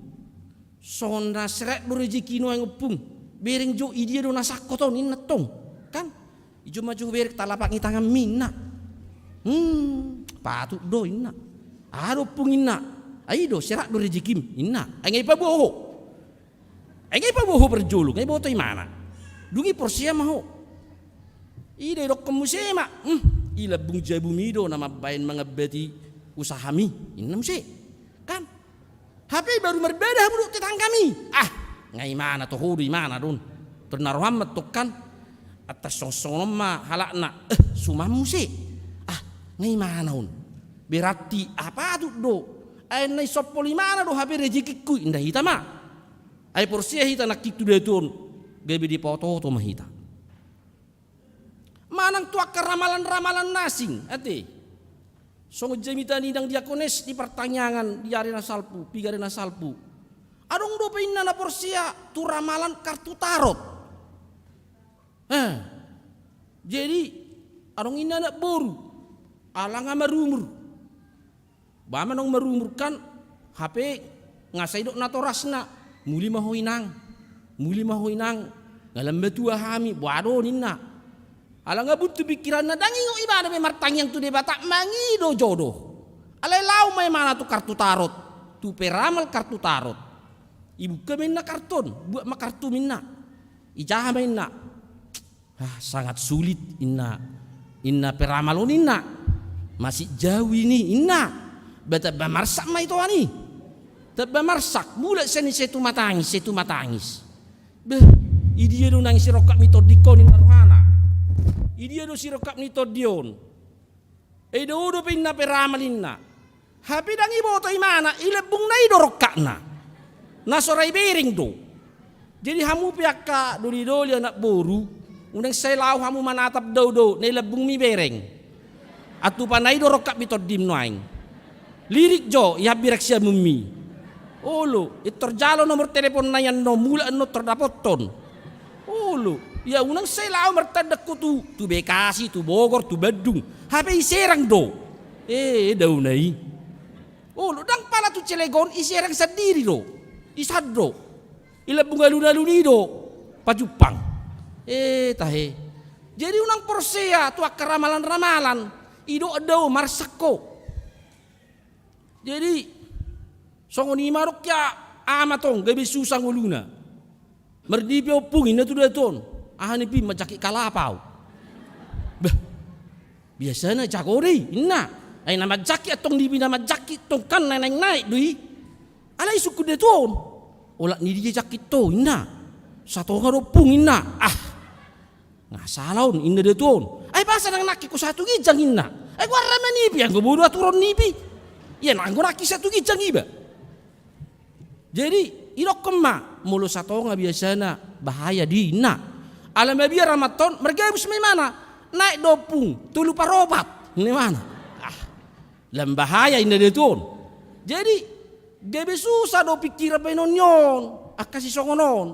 songon na seret do rejeki nuaeng ompung. Bereng jo, i dia do na sangkot on, inna tong. Kan? I jomma jo hubereng, talapak ni tanganmi, inna. Hmm, patut do, inna. Aha do ompung, inna? Ai i do, seret do rejekim, inna. Ai nga ipaboa ho. Ai nga ipaboa ho parjolo, nga iboto imana. Dung i porsea ma ho. I do idokkon muse ma, hmm, i lambung jabumi do na mambaen mangambati usahami, inna muse. Kan? Hape baru marbada hamu dohot tetanggami. Ah, nga imana, toho do imana do on. Pernah roham ma tong kan. Atas songon-songon on ma halakna, eh, suman muse. Ah, nga imana on. Berarti apa tu do? Ai na isompol imana do hape rejekingku, inda hita ma. Ai porsea hita nangkin tu datu on, gabe dipaoto-oto ma hita. Manang tu angka ramalan-ramalan na asing, ate. Songon jamita ni inang diakones di partangiangan di ari na salpu, piga ari na salpu. Adong dope inna na porsea tu ramalan kartu tarot. Eh, jadi adong inna anak boru, ala nga marumur. Ba manang marumur kan, hape nga sai dok natorasna, muli ma ho inang, muli ma ho inang, nga lam matua hami, boha do ninna. Ala nga buntu pingkiranna, ndang ingot ibana be martangiang tu Debata mangido jodoh. Alai laho ma imana tu kartu tarot, tu peramal kartu tarot. Ibuka ma inna kartu on, buat ma kartu ninna. Ijaha ma inna. Ah, sangat sulit inna, inna peramal on inna. Masih jauh ini inna. Ba tamba marsak ma ito ani. Tamba marsak, mulak sian i sai tumatangis, sai tumatangis. Beh, i dia do nang sirongkap ni tondingkon inna rohana. I dia do sirongkap ni tondi on. I do dope inna peramal inna. Hape ndang iboto imana, i lambungna i do rongkapna. Na so ra ibereng do. Jadi hamu pe angka doli-doli anak boru, unang sai laho hamu manatap dao-dao, na i lambungmi bereng. Antupana i do rongkap ni tondim nuaeng. Lirik jo, ihambirang siamunmi. Olo, intor jalo nomor teleponna i annon, mulak annon tor dapothon. Olo, ia unang sai laho martanda ho tu, tu Bekasi, tu Bogor, tu Bandung. Hape i Serang do. Eh, daona i. Olo, ndang pala tu Cilegon, i Serang sandiri do. I san do. I lambung alun-alun i do pajumpang. Eh, tahe. Jadi unang porsea tu angka ramalan-ramalan. I do dao marsak ho. Jadi songon i ma adong ia ama tong gabe susa ngoluna. Marnipi ompung inna tu datu on. Aha nipim? Manjangkit kalapa au. Bah. Biasana jago do i inna. Ai na manjangkit antong nipi na manjangkit tong kan na naeng-naeng do i. Alai sungkun datu on. Olat ni dia jangkit ho inna. Satonga do ompung inna. Ah. Nga sala on inna datu on. Ai boasa ndang nangkik ho satu ginjang inna. Ai goarna ma nipi, anggo boi do aturon nipi. Ia ndang nangkik satu ginjang iba. Jadi idokkon ma, molo satonga biasana bahaya do i inna. Ala mabiar amanta on, margabus ma imana. Naek do ompung, tolu paropat. Inna imana. Ah, lam bahaya inna datu on. Jadi gabe susa do pingkiran bahenon ni on, angka sisongon on.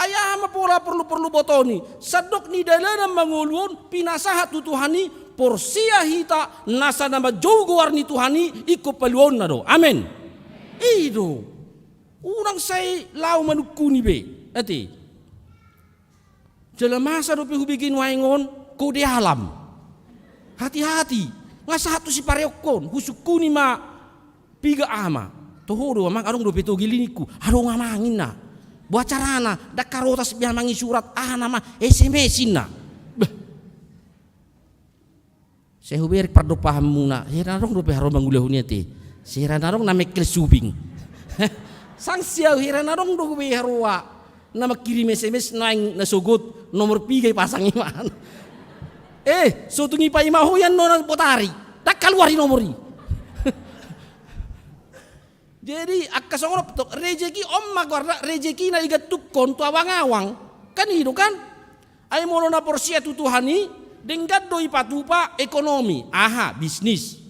Ai aha ma pola porlu-porlu botoni, sandok ni dalanan mangolu on pinasahat tu Tuhan i, porsea hita nasa na manjou goar ni Tuhan i, ingkon paluaonna do. Amen. I do. Unang sai laho manungkuni be. Ate. Jala masa dope hubege nuaeng on, kode alam. Hati-hati. Nga sahat tu sipareonhon, husungkuni ma. Piga ama, toho do amang, adong dope togel i ningku, adong amang inna. Boha carana, ndang harotas be amang i surat, aha nama, S M S inna. Bah. Sai huberek pardompahanmuna, hira na adong dope haroa mangulahon i ate. Sai hira na adong na mengkel suping. Sang siau hira na adong dope haroa. Na mangkirim S M S naeng na sogot nomor piga ipasang i man. Eh, so tung ipaima ho i annon na botari. Ndang kaluar i nomor i. Jadi angka songon on pe tong, rejeki on ma goarna, rejeki na digantungkon tu awang-awang. Kan i do kan? Ai molo na porsea tu Tuhan i, denggan do ipatupa ekonomi. Aha, bisnis.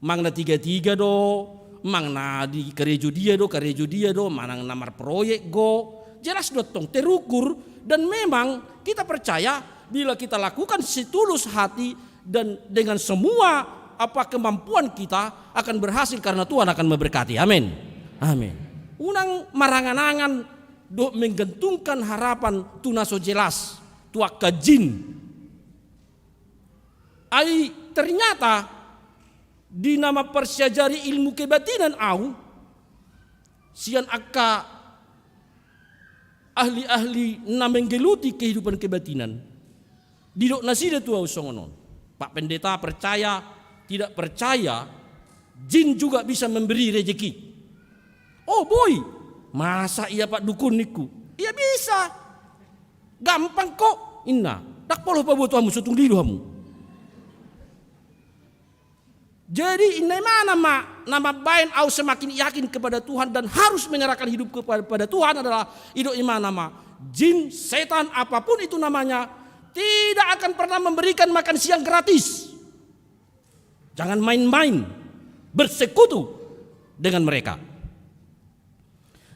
Manang na tiga-tiga do, manang na di karejo dia do, karejo dia do, manang na marproyek do. Jelas do tong terukur, dan memang kita percaya bila kita lakukan setulus hati dan dengan semua apa kemampuan kita akan berhasil karena Tuhan akan memberkati. Amin. Amin. Unang marangan-angan dohot menggantungkan harapan tu na so jelas, tu angka jin. Ai ternyata di na mamparsiajari ilmu kebatinan au, sian angka ahli-ahli na menggeluti kehidupan kebatinan, didok nasida tu au songon on. Pak Pendeta percaya, tidak percaya, jin juga bisa memberi rejeki. Oh boi, masa ia Pak Dukun ningku? Ia bisa. Gampang kok, inna. Ndang pola hupaboa tu hamu, so tung dilo hamu. Jadi inna imana ma na mambaen au semakin yakin kepada Tuhan dan harus menyerahkan hidup kepada Tuhan adalah, didok imana ma, jin, setan, apapun itu namanya, tidak akan pernah memberikan makan siang gratis. Jangan main-main bersekutu dengan mereka.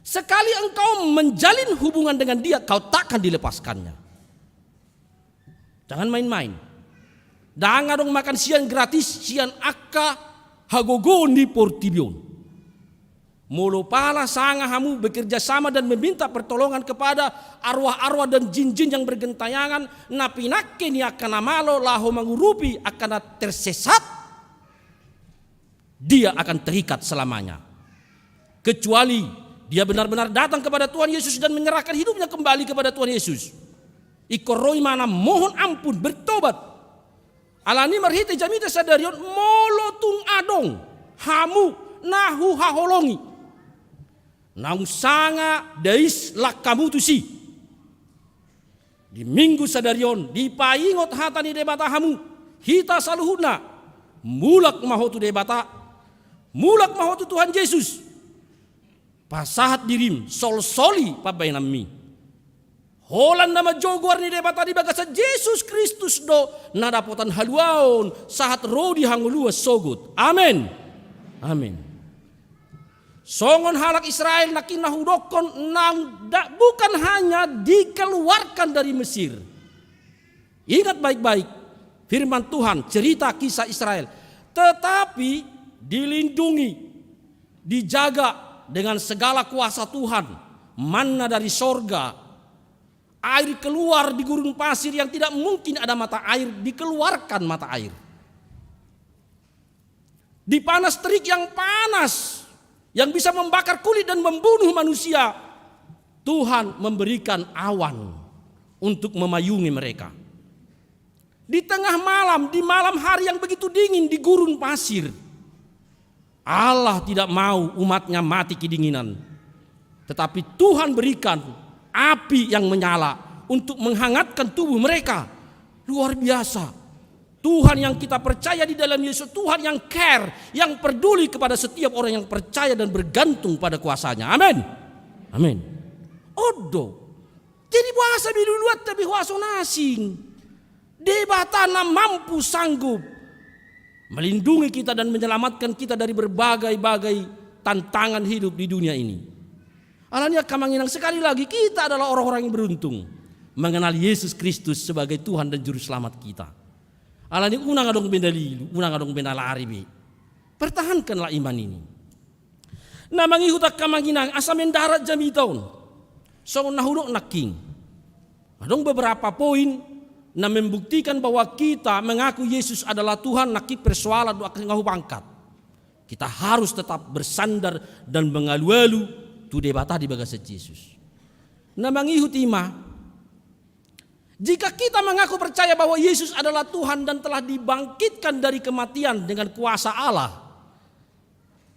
Sekali engkau menjalin hubungan dengan dia, kau takkan dilepaskannya. Jangan main-main. Ndang adong makan siang gratis sian angka hagogoon di portibi on. Molo pala sanga hamu bekerja sama dan meminta pertolongan kepada arwah-arwah dan jin-jin yang bergentayangan, na pinangke ni angka na malo laho mangurupi angka na tersesat, dia akan terikat selamanya. Kecuali dia benar-benar datang kepada Tuhan Yesus dan menyerahkan hidupnya kembali kepada Tuhan Yesus. Ingkon ro imana mohon ampun, bertobat. Alani marhite jamita sadari on, molo tung adong hamu na huhaholongi, naung sanga dais langkamu tusi. Di Minggu sadari on, dipaingot hata ni Debata hamu, hita saluhutna, mulak ma ho tu Debata, mulak ma ho tu Tuhan Jesus. Pasahat dirim, solsoli pambahenanmi. Holan na manjou goar ni Debata di bagasan Jesus Kristus do na dapotan haluaon sahat ro di hangoluan sogot. Amen. Amen. Songon halak Israel nangkin na hudokkon, nang da, bukan hanya dikeluarkan dari Mesir. Ingat baik-baik firman Tuhan, cerita kisah Israel, tetapi dilindungi, dijaga dengan segala kuasa Tuhan, manna dari sorga, air keluar di gurun pasir yang tidak mungkin ada mata air, dikeluarkan mata air. Di panas terik yang panas, yang bisa membakar kulit dan membunuh manusia, Tuhan memberikan awan untuk memayungi mereka. Di tengah malam, di malam hari yang begitu dingin di gurun pasir, Allah tidak mau umat-Nya mati kedinginan. Tetapi Tuhan berikan api yang menyala untuk menghangatkan tubuh mereka. Luar biasa. Tuhan yang kita percaya di dalam Yesus, Tuhan yang care, yang peduli kepada setiap orang yang percaya dan bergantung pada kuasa-Nya. Amin. Amin. On do. Jadi boasa be luluanta be huaso na asing? Debata na mampu, sanggup melindungi kita dan menyelamatkan kita dari berbagai-bagai tantangan hidup di dunia ini. Alani i, angka amang inang, sekali lagi, kita adalah orang-orang yang beruntung mengenal Yesus Kristus sebagai Tuhan dan Juru Selamat kita. Alani i, unang adong be na lilu, unang adong be na lari be. Pertahankanlah iman ini. Na mangihut, angka amang inang, asa mendarat jamita on. Songon na hudok nangkin, adong beberapa poin na membuktikan bahwa kita mengaku Yesus adalah Tuhan, nangkin persoalan do angka na hupangkat. Kita harus tetap bersandar dan mengalu-alu tu Debata di bagasan Jesus. Na mangihut i ma, jika kita mengaku percaya bahwa Yesus adalah Tuhan dan telah dibangkitkan dari kematian dengan kuasa Allah,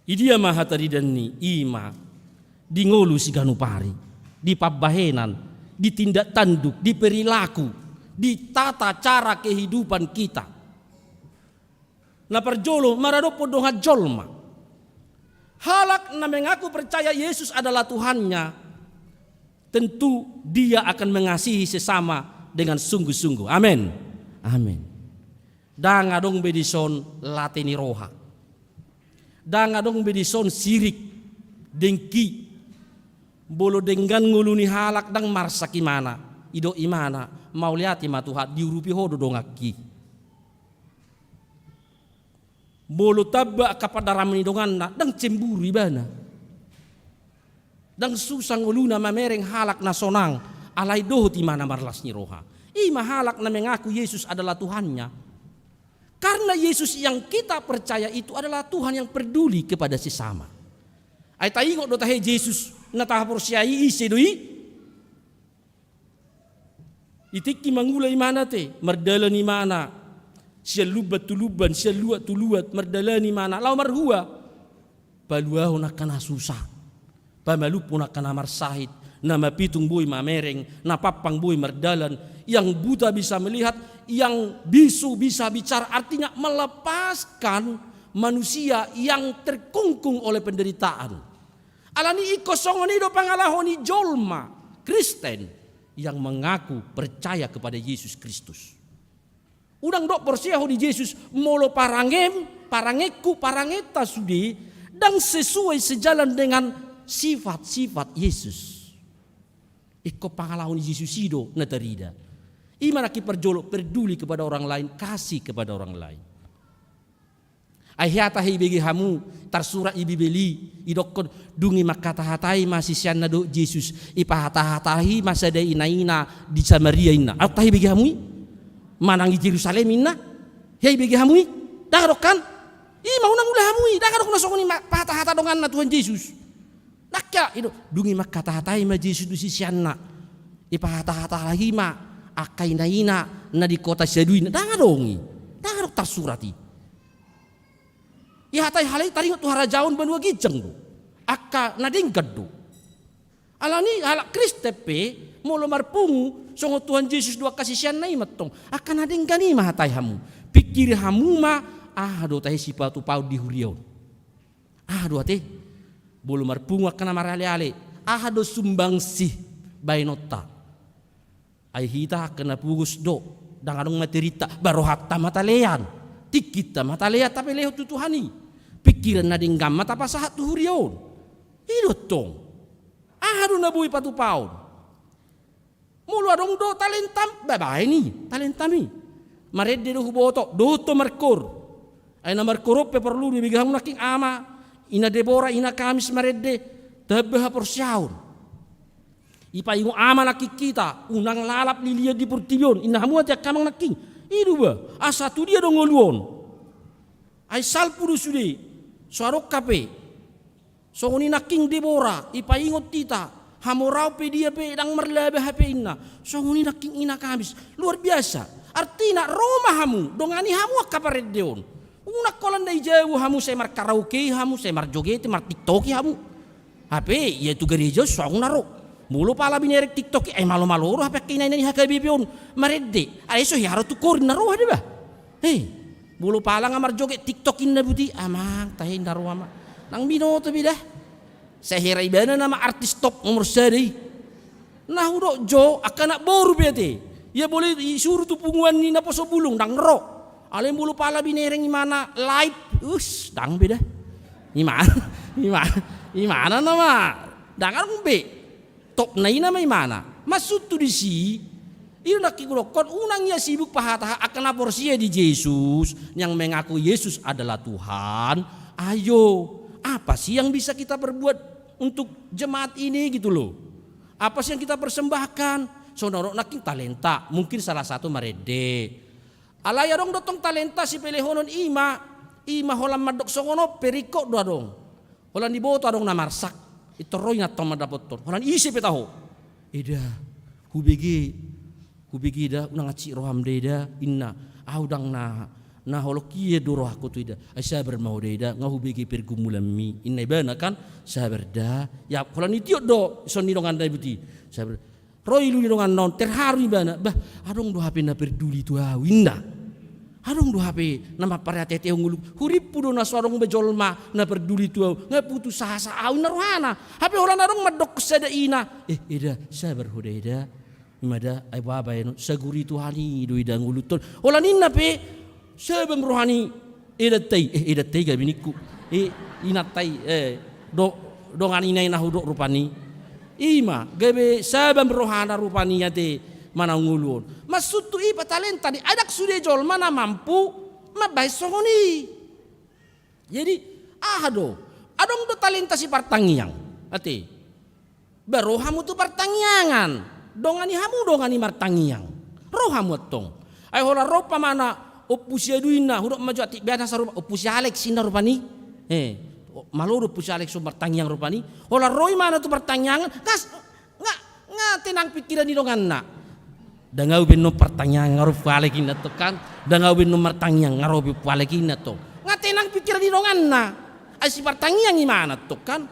i dia ma hataridanni? I ma di ngolu siganup ari, di pambahenan, di tindak tanduk, di perilaku, di tata cara kehidupan kita. Na parjolo, maradophon dongan jolma. Halak na mengaku percaya Yesus adalah Tuhannya, tentu dia akan mengasihi sesama dengan sungguh-sungguh. Amin. Amin. Ndang adong be dison late ni roha. Ndang adong be dison sirik, dengki. Molo denggan ngolu ni halak, ndang marsak imana. Didok imana, mauliate ma Tuhan, diurupi ho do donganki. Molo tamba angka pandaramon ni donganna, ndang cemburu ibana. Ndang susa ngoluna mamereng halak na sonang, alai dohot imana marlas ni roha. I ma halak na mengaku Yesus adalah Tuhannya. Karena Yesus yang kita percaya itu adalah Tuhan yang peduli kepada sesama. Ai taingot do tahe Yesus na tahaporseai ise do i? Di tingki mangula imana te, mardalan imana sian lumban tu lumban, sian luat tu luat, mardalan imana laho marhua paluahon angka na susa, pamalumhon angka na marsahit, na mapitung boi mamereng, na pampang boi mardalan, yang buta bisa melihat, yang bisu bisa bicara, artinya melepaskan manusia yang terkungkung oleh penderitaan. Alani i, ingkon songon i do pangalaho ni jolma Kristen yang mengaku percaya kepada Yesus Kristus. Unang dok porsea ho di Jesus, molo parangem, parangekku, parangenta sude ndang sesuai, sejalan dengan sifat-sifat Yesus. Ingkon pangalaho ni Jesus i do na tarida. I ma nangkin parjolo, peduli kepada orang lain, kasih kepada orang lain. Ai hea tahe ibege hamu, tarsurat i Bibel i, idokkon, dung i mangkatahatai ma siseanna dohot Jesus, ipahatahatahi ma sada inaina di Samaria inna. Adong tahe ibege hamu i? Manang i Jerusalem inna? Hea ibege hamu i? Ndang adong kan? I ma unang ula hamu i, ndang adong na songon i ma pahatahata donganna Tuhan Jesus. Nangkin i do, dung i mangkatahatai ma Jesus tu siseanna, ipahatahatahi ma angka inaina na di kota Sadui inna. Ndang adong i. Ndang adong tarsurat i. Ihatai halak i taringot tu harajaon banua ginjang do. Angka na denggan do. Alani halak Kristen pe, molo marpungu songon Tuhan Jesus do angka siseanna i ma tong, angka na denggan i ma hatai hamu. Pingkiri hamu ma, aha do tahe sipatupaon di huria on. Aha do ate? Molo marpungu angka na maraleale, aha do sumbangsih baenonta? Ai hita angka na pogos do, ndang adong materinta, ba rohanta ma talean, tingkinta ma talean tapelehon tu Tuhan i. Pingkiran na denggan ma tapasahat tu huria on. I do tong. Aha do na boi patupaon? Molo adong do talentam, ba baen i talentam i. Marende do huboto, dohot ho markoor. Ai na markoor on pe porlu do ibege hamu nangkin, ama, ina Debora, ina Kamis marende, tamba haporseaon. Ipaingot ama nangkin hita, unang lalap lilian di portibi on, inna hamu ate angka amang nangkin. I do ba, asa tu dia do ngolu on? Ai salpu do sude, so adong hape. Songon i nangkin Debora, ipaingot hita, hamoraon pe dia pe ndang marlaba hape inna. Songon i nangkin ina Kamis, luar biasa. Artina ro ma hamu, dongani hamu angka parende on. Unang holan na i jabu hamu, sai markaraoke hamu, sai marjoget, martiktoki hamu. Hape ia tu gareja on songon na ro. Molo pala binereng tiktok i, ai malomalo do hape angka inaina ni H K B P on marende. Ai so hea ro tu koor inna, ro hea do ba? He, molo pala nga marjoget tiktok inna buti, amang, tahe inna ro ama. Ndang binoto be da. Sai hera ibana nama artis top nomor sada i. Na hudok jo angka anak boru pe ate, ia boi isuru tu punguan ni naposo bulung, ndang ro. Alai molo pala binereng imana live, us, ndang be da. Imana, imana, imana nama, ndang adong be. Topna i nama imana. Maksudhu disi, i do nangkin hudokkon, unang ia sibuk pahatahata angka na porsea di Jesus, yang mengaku Yesus adalah Tuhan. Ayo, apa sih yang bisa kita perbuat untuk jemaat ini gitu loh? Apa sih yang kita persembahkan? Songon na hudok nangkin talenta, mungkin salah satu marende. Alai adong do tong talenta sipelehonon i ma, i ma holan mandok songon on pe ringkot do adong. Holan diboto adong na marsak, pintor ro inanta mandapothon. Holan ise pe taho? Eda, hubege, hubege da, unang hansit roham da eda, inna. Ahu ndang na, na holong i do rohangku tu eda. Ai sabar ma ho da eda, nga hubege pergumulanmi. Inna ibana kan, sabar da. Ia, holan itiop do, songon i donganna i buti. Sabar. Ro ilu ni donganna on, terharu ibana, bah, adong do hape na perduli tu ahu, inna. Adong do hape na mampareateatehon ngolungku, hurimpu do na so adong be jolma na perduli tu ahu, nga putus asa ahu, inna rohana. Hape holan adong mandok sada ina, eh, eda, sabar ho da eda. I ma da, ai boha baenon, saguri Tuhan i do eda ngolunta on. Holan inna pe, sabar roha ni edanta i, eh, edanta i gabe ningku. Eh, inanta i, eh, do, dongan ina i na hudok rupani. I ma, gabe sabar rohana rupani ate manang ngolu on. Maksudhu i pe talenta ni, ai ndang sude jolma na mampu mambahen songon i. Jadi, aha do? Adong do talenta sipartangiang. Ate. Ba ro hamu tu partangiangan, dongani hamu dongan ni martangiang. Ro hamu antong. Ai holan ro umpamana Ompu Siadu inna, hudok ma jo atik biasa sarupa, Ompu si Alex inna rupani. Eh, malo do Ompu si Alex on martangiang rupani. Holan ro imana tu partangiangan, nga, nga, nga tenang pikiran ni donganna. Ndang ahu be annon partangiangan nga ro Ompu Alex inna tong kan. Ndang ahu be annon martangiang nga ro be Ompu Alex inna tong. Nga tenang pikiran ni donganna. Ai sipartangiang imana tong kan.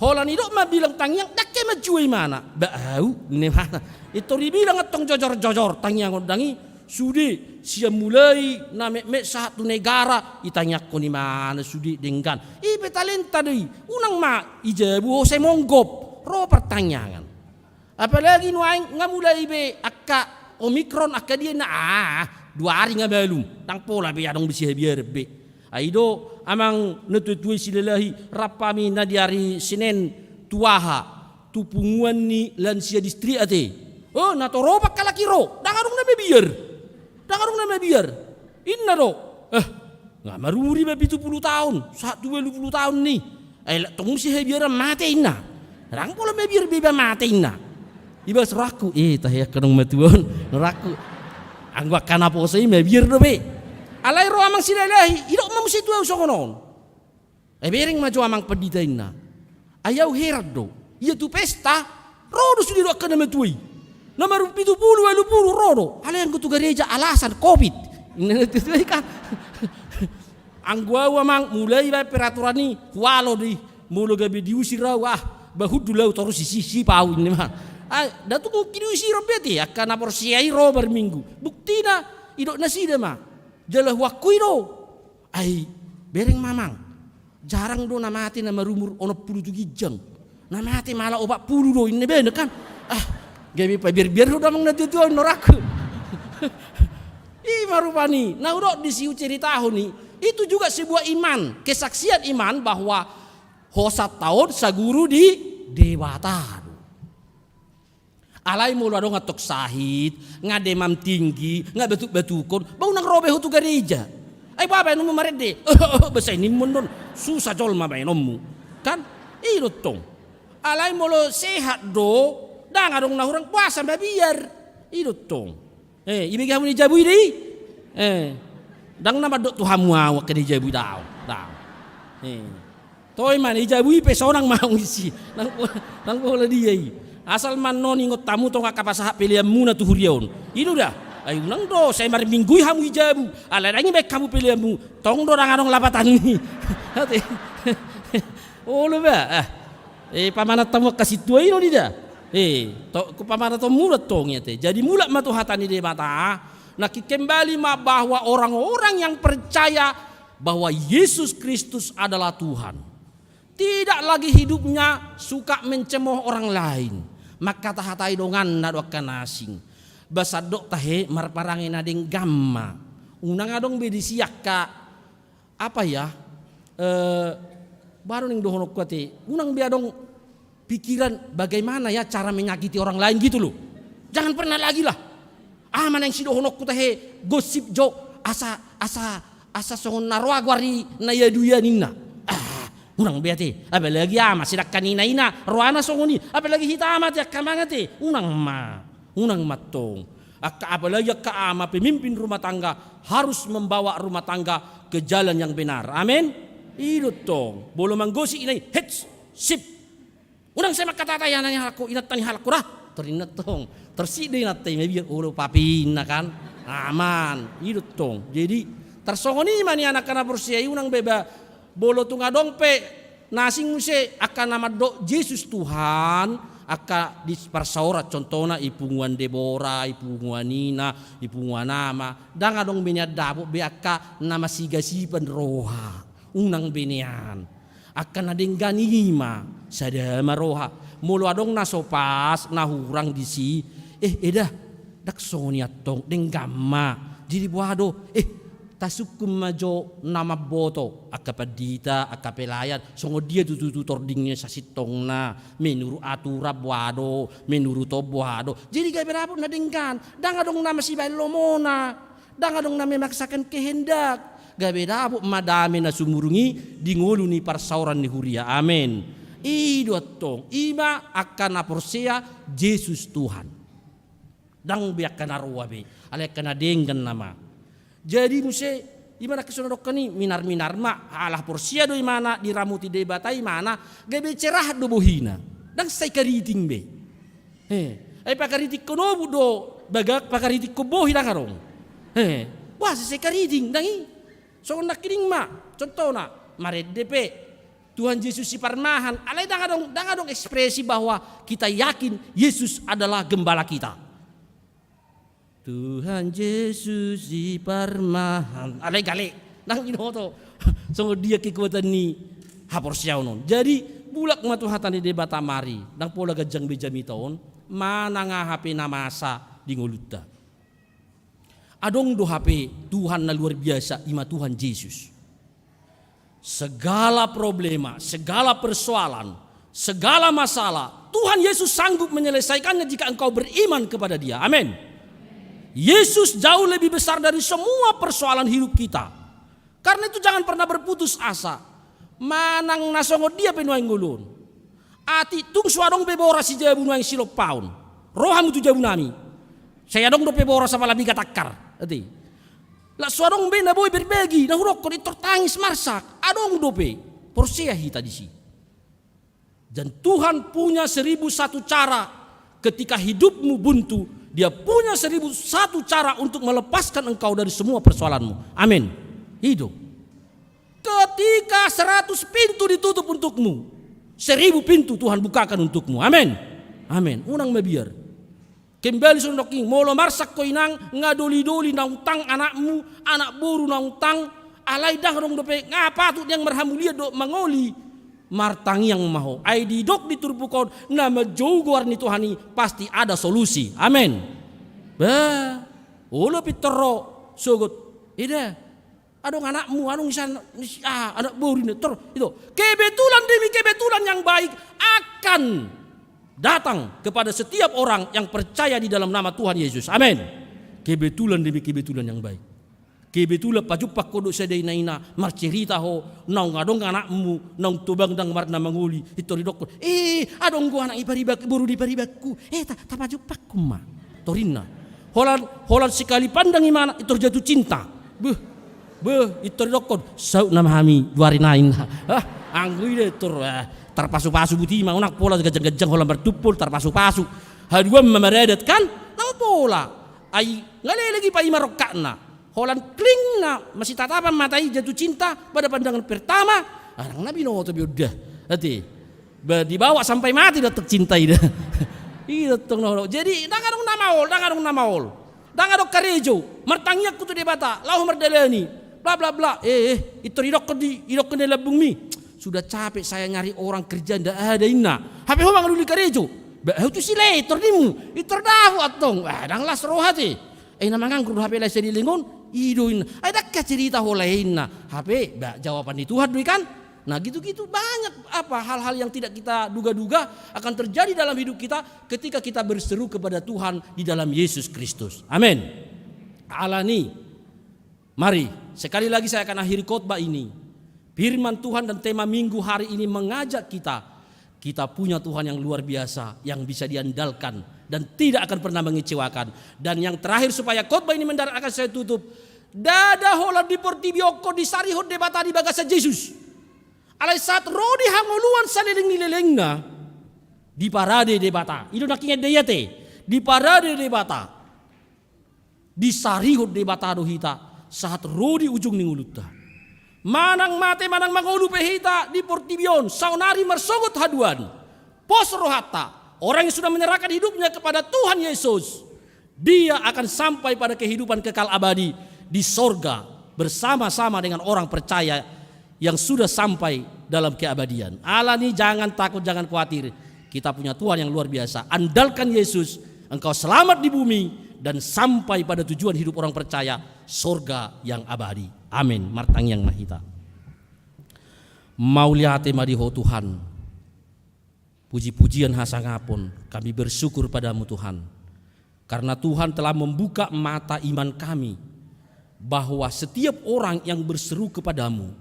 Holan idok ma bilang tangiang, ndang hea manjua imana. Ba ahu, ninna imana. Pintor ibilang antong jojor-jojor tangiangon dang i. Sude, sian mulai na metmet sahat tu negara, itangiangkon imana sude denggan. I pe talenta do i, unang ma ijabu ho sai monggop, ro partangiangan. Apalagi nuaeng nga mulai be angka Omikron, angka dia na, ah, dua ari nga malum, ndang pola be adong be sihabiaran be. Ai do amang na tuatua i Silalahi, rap hami na di ari Senen tu aha, tu punguan ni lansia distrik ate. Oh, na torop angka laki ro, ndang adong na mabiar. Ndang adong na mabiar. Inna do, eh, Nga marumur iba pitu pulu taon, sahat tu ualu pulu taon ni. Ai lak tong muse habiaran mate inna. Ndang pola mabiar be iba mate inna. Iba rohangku, eh, tahe angka naung matua on, rohangku. Anggo angka naposo i mabiar dope. Alai ro amang Silalahi, idok ma muse tu ahu songon on. Ai bereng ma jo amang pandita inna. Ai ahu heran do. Ia tu pesta, ro do sude do angka na matua i. Na marumur pitu pulu, ualu pulu, ro do. Alai anggo tu gareja alasan covid. Inna na tutu i kan. Anggo ahu amang, mulai baen peraturan i, hualo do i. Molo gabe diusir ahu, ah, ba hundul ahu torus i, si, si, pau inna ma. Ai, ndang tung mungkin diusir be ate, angka na porsea i ro marminggu. Buktina, idok nasida ma. Jala huakui do. Ai, bereng ma amang. Jarang do na mate na marumur onom pulu tu ginjang. Na mate ma ala opat pulu do inna baen kan. Ah, gabe pabiar-biar do amang na tutu on rohangku. I ma rupani, na hudok disi huceritahon i. Itu juga sebuah iman, kesaksian iman bahwa hosanta on saguru di Debata do. Alai molo adong antong sahit, nga demam tinggi, nga batuk-batukon, ba unang ro be ho tu gareja. Ai boha baenonmu marende? Ba sai nimmu on do, susah jolma baenonmu. Kan? I do tong. Alai molo sehat do, ndang adong na hurang, puasa mabiar. I do tong. Eh, ibege hamu ni jabu i do i? Eh, ndang na mandok tu hamu ahu angka ni jabu i, daong, daong. Eh. Toe ma, ni jabu i pe sonang ma ahu disi. Ndang po-, ndang pola dia i. Asal ma annon ingot hamu tong angka pasahat peleanmuna tu huria on. I do da. Ai unang do, sai marminggu i hamu i jabu. Alai ndang ibaen hamu peleanmu. Tong do ndang adong lapatanni. Ate. Olo ba. Ah. Eh, pamanat hamu angka sintua i do nida. Eh, to, pamanat hamu do tong i ate. Jadi mulak ma tu hata ni Debata. Nangkin kembali ma bahwa orang-orang yang percaya bahwa Yesus Kristus adalah Tuhan. Tidak lagi hidupnya suka mencemooh orang lain. Mangkata-hatai donganna do angka na asing. Ba sandok tahe marparange na denggan ma. Unang adong be disi angka, apa ya, eh, baru ning dohononku ate, unang be adong pikiran bagaimana ya cara menyakiti orang lain gitu loh. Jangan pernah lagi lah. Ah, mana yang sidohononku tahe gosip jo, asa, asa, asa songon na roa goari na ia duia ninna. Ah, unang be ate. Apalagi ama, sedangkan ina-ina roana songon i. Apalagi hita ama ate, angka amang ate. Unang ma. Unang ma tong. Angka, apalagi angka ama, pemimpin rumah tangga, harus membawa rumah tangga ke jalan yang benar. Amin. I do tong. Molo manggosip ina i, hets, sip. Unang sai mangkata-hatai anak ni halakku, inanta ni halakku da. Tor inna tong. Tor sik do inanta i mabiar, olo papi inna kan. Aman. I do tong. Jadi tarsongon i ma nian angka na porsea i, unang be ba, molo tung adong pe na asing muse angka na mandok Jesus Tuhan, angka di parsaoran, contohna i punguan Debora, i punguan ina, i punguan ama, ndang adong be nian dapot be angka na masigasipan roha. Unang be nian. Angka na denggan i ma, sada ma roha. Molo adong na so pas, na hurang disi, eh, eda, ndang songon i antong, denggan ma. Jadi boha do, eh, tasungkun ma jo na mamboto, angka pandita, angka pelayan, songon dia tutu tording ni sasintongna, menurut aturan boha do, menurut on boha do. Jadi gabe dapot na denggan, ndang adong na masibaen lomona. Ndang adong na memaksakan kehendak. Gabe dapot ma dame na sumurung i di ngolu ni parsaoran ni huria. Amen. I do antong, i ma angka na porsea Jesus Tuhan. Ndang be angka na roa be, alai angka na denggan nama. Jadi muse, i ma nangkin so na didok ni, minar-minar ma, ala porsea do imana, diramoti Debata imana, gabe cerah do bohina. Ndang sai kariting be. He, ai pakaritikkon obuk do, bagak pakaritikkon bohi ndang adong. He, boasa sai kariting, ndang i. Songon nangkining ma, contohna, marende pe Tuhan Jesus Siparmahan, alai ndang adong, ndang adong ekspresi bahwa kita yakin Yesus adalah gembala kita. Tuhan Jesus Siparmahan. Alai gale, ndang binoto songon dia kekuatan ni haporseaon on. Jadi, mulak ma tu hata ni Debata mari, ndang pola ganjang be jamita on, manang aha pe na masa di ngolunta. Adong do hape Tuhan na luar biasa, i ma Tuhan Jesus. Segala problema, segala persoalan, segala masalah, Tuhan Yesus sanggup menyelesaikannya jika engkau beriman kepada Dia. Amin. Yesus jauh lebih besar dari semua persoalan hidup kita. Karena itu jangan pernah berputus asa. Manang na songon dia pe nuaeng ngolu on. Atik tung so adong be boras di jabu nuaeng silompaon. Ro hamu tu jabu nami. Sai adong dope boras apalagi gatangkar. Ate. Lak so adong be na boi berbagi, na hudokkon intor tangis marsak. Adong dope. Porsea hita disi. Dan Tuhan punya seribu satu cara ketika hidupmu buntu, Dia punya seribu satu cara untuk melepaskan engkau dari semua persoalanmu. Amin. Hidup. Ketika seratus pintu ditutup untukmu, seribu pintu Tuhan bukakan untukmu. Amin. Amin. Unang mabiar. Kembali songon nidokki, molo marsak ho inang, nga doli-doli naung tang anakmu, anak boru naung tang, alai ndang adong dope, nga patut nian marhamulian dohot mangoli, martangiang ma ho. Ai didok di turpuk on, na manjou goar ni Tuhan i, pasti ada solusi. Amin. Bah, olo pintor ro, sogot. Ida, adong anakmu, adong isan, ah, anak boru ini, tor, itu. Kebetulan demi kebetulan yang baik akan datang kepada setiap orang yang percaya di dalam nama Tuhan Yesus. Amin. Kebetulan demi kebetulan yang baik. Kebetulan pajumpang ho dohot sada ina-ina, marcerita ho, naung adong anakmu, naung tobang ndang marna mangoli, intor didokkon, eh, adong do anak i paribak, boru i paribakku, eh, ta, tapajumpangkon ma. Torinna. Holan, holan sekali pandang imana, intor jatuh cinta. Beuh, beuh, intor didokkon, saut nama hami, dua ari nai. Hah, anggo i da intor, eh, tarpasu-pasu buti ma, unang pola ganjang-ganjang holan martumpol, tarpasu-pasu. Haduan ma maradat kan, nang pola. Ai, nga leleng i paima rongkapna. Holan kling na, masitatapan mata i jatuh cinta pada pandangan pertama. Arang na binoto be on da. Ate. Ba, dibawa sampai mati da tong cinta i da. Iya tong na. Jadi, ndang adong na maol, ndang adong na maol. Ndang adong karejo. Martangiang ho tu Debata, laho mardalani. Bla, bla, bla. Eh, eh, intor didokkon di, didokkon di lambungmi. Sudah capek saya nyari orang kerja, ndak ada inna. Hape ho mangalului karejo. Ba, ahu tu siletor nimu. Intor dapot antong. Wah, ndang las roha te. Eh, na manganggur do hape lae saleleng on, i do inna. Ai ndang hacerita ho lae inna. Hape, ba, jawaban ni Tuhan do i kan? Nah, gitu-gitu banyak apa hal-hal yang tidak kita duga-duga akan terjadi dalam hidup kita ketika kita berseru kepada Tuhan di dalam Yesus Kristus. Amin. Alani, mari, sekali lagi saya akan akhiri khotbah ini. Firman Tuhan dan tema minggu hari ini mengajak kita, kita punya Tuhan yang luar biasa, yang bisa diandalkan dan tidak akan pernah mengecewakan. Dan yang terakhir, supaya khotbah ini mendarat akan saya tutup, ndada holan di portibi on disarihon Debata di bagasan Jesus. Alai sahat ro di hangoluan saleleng ni lelengna, diparade Debata. I do na kingan daiate, diparade Debata. Disarihon Debata do hita sahat ro di ujung ni ngolunta. Manang mate manang mangolu pe hita di portibi on, saonari marsogot haduan. Pos rohanta, orang yang sudah menyerahkan hidupnya kepada Tuhan Yesus, dia akan sampai pada kehidupan kekal abadi di sorga bersama-sama dengan orang percaya yang sudah sampai dalam keabadian. Alani, jangan takut, jangan khawatir. Kita punya Tuhan yang luar biasa. Andalkan Yesus, engkau selamat di bumi dan sampai pada tujuan hidup orang percaya, sorga yang abadi. Amin. Martangiang ma hita. Mauliate ma di Ho Tuhan. Puji-pujian hasangapon, kami bersyukur padamu Tuhan. Karena Tuhan telah membuka mata iman kami, bahwa setiap orang yang berseru kepadamu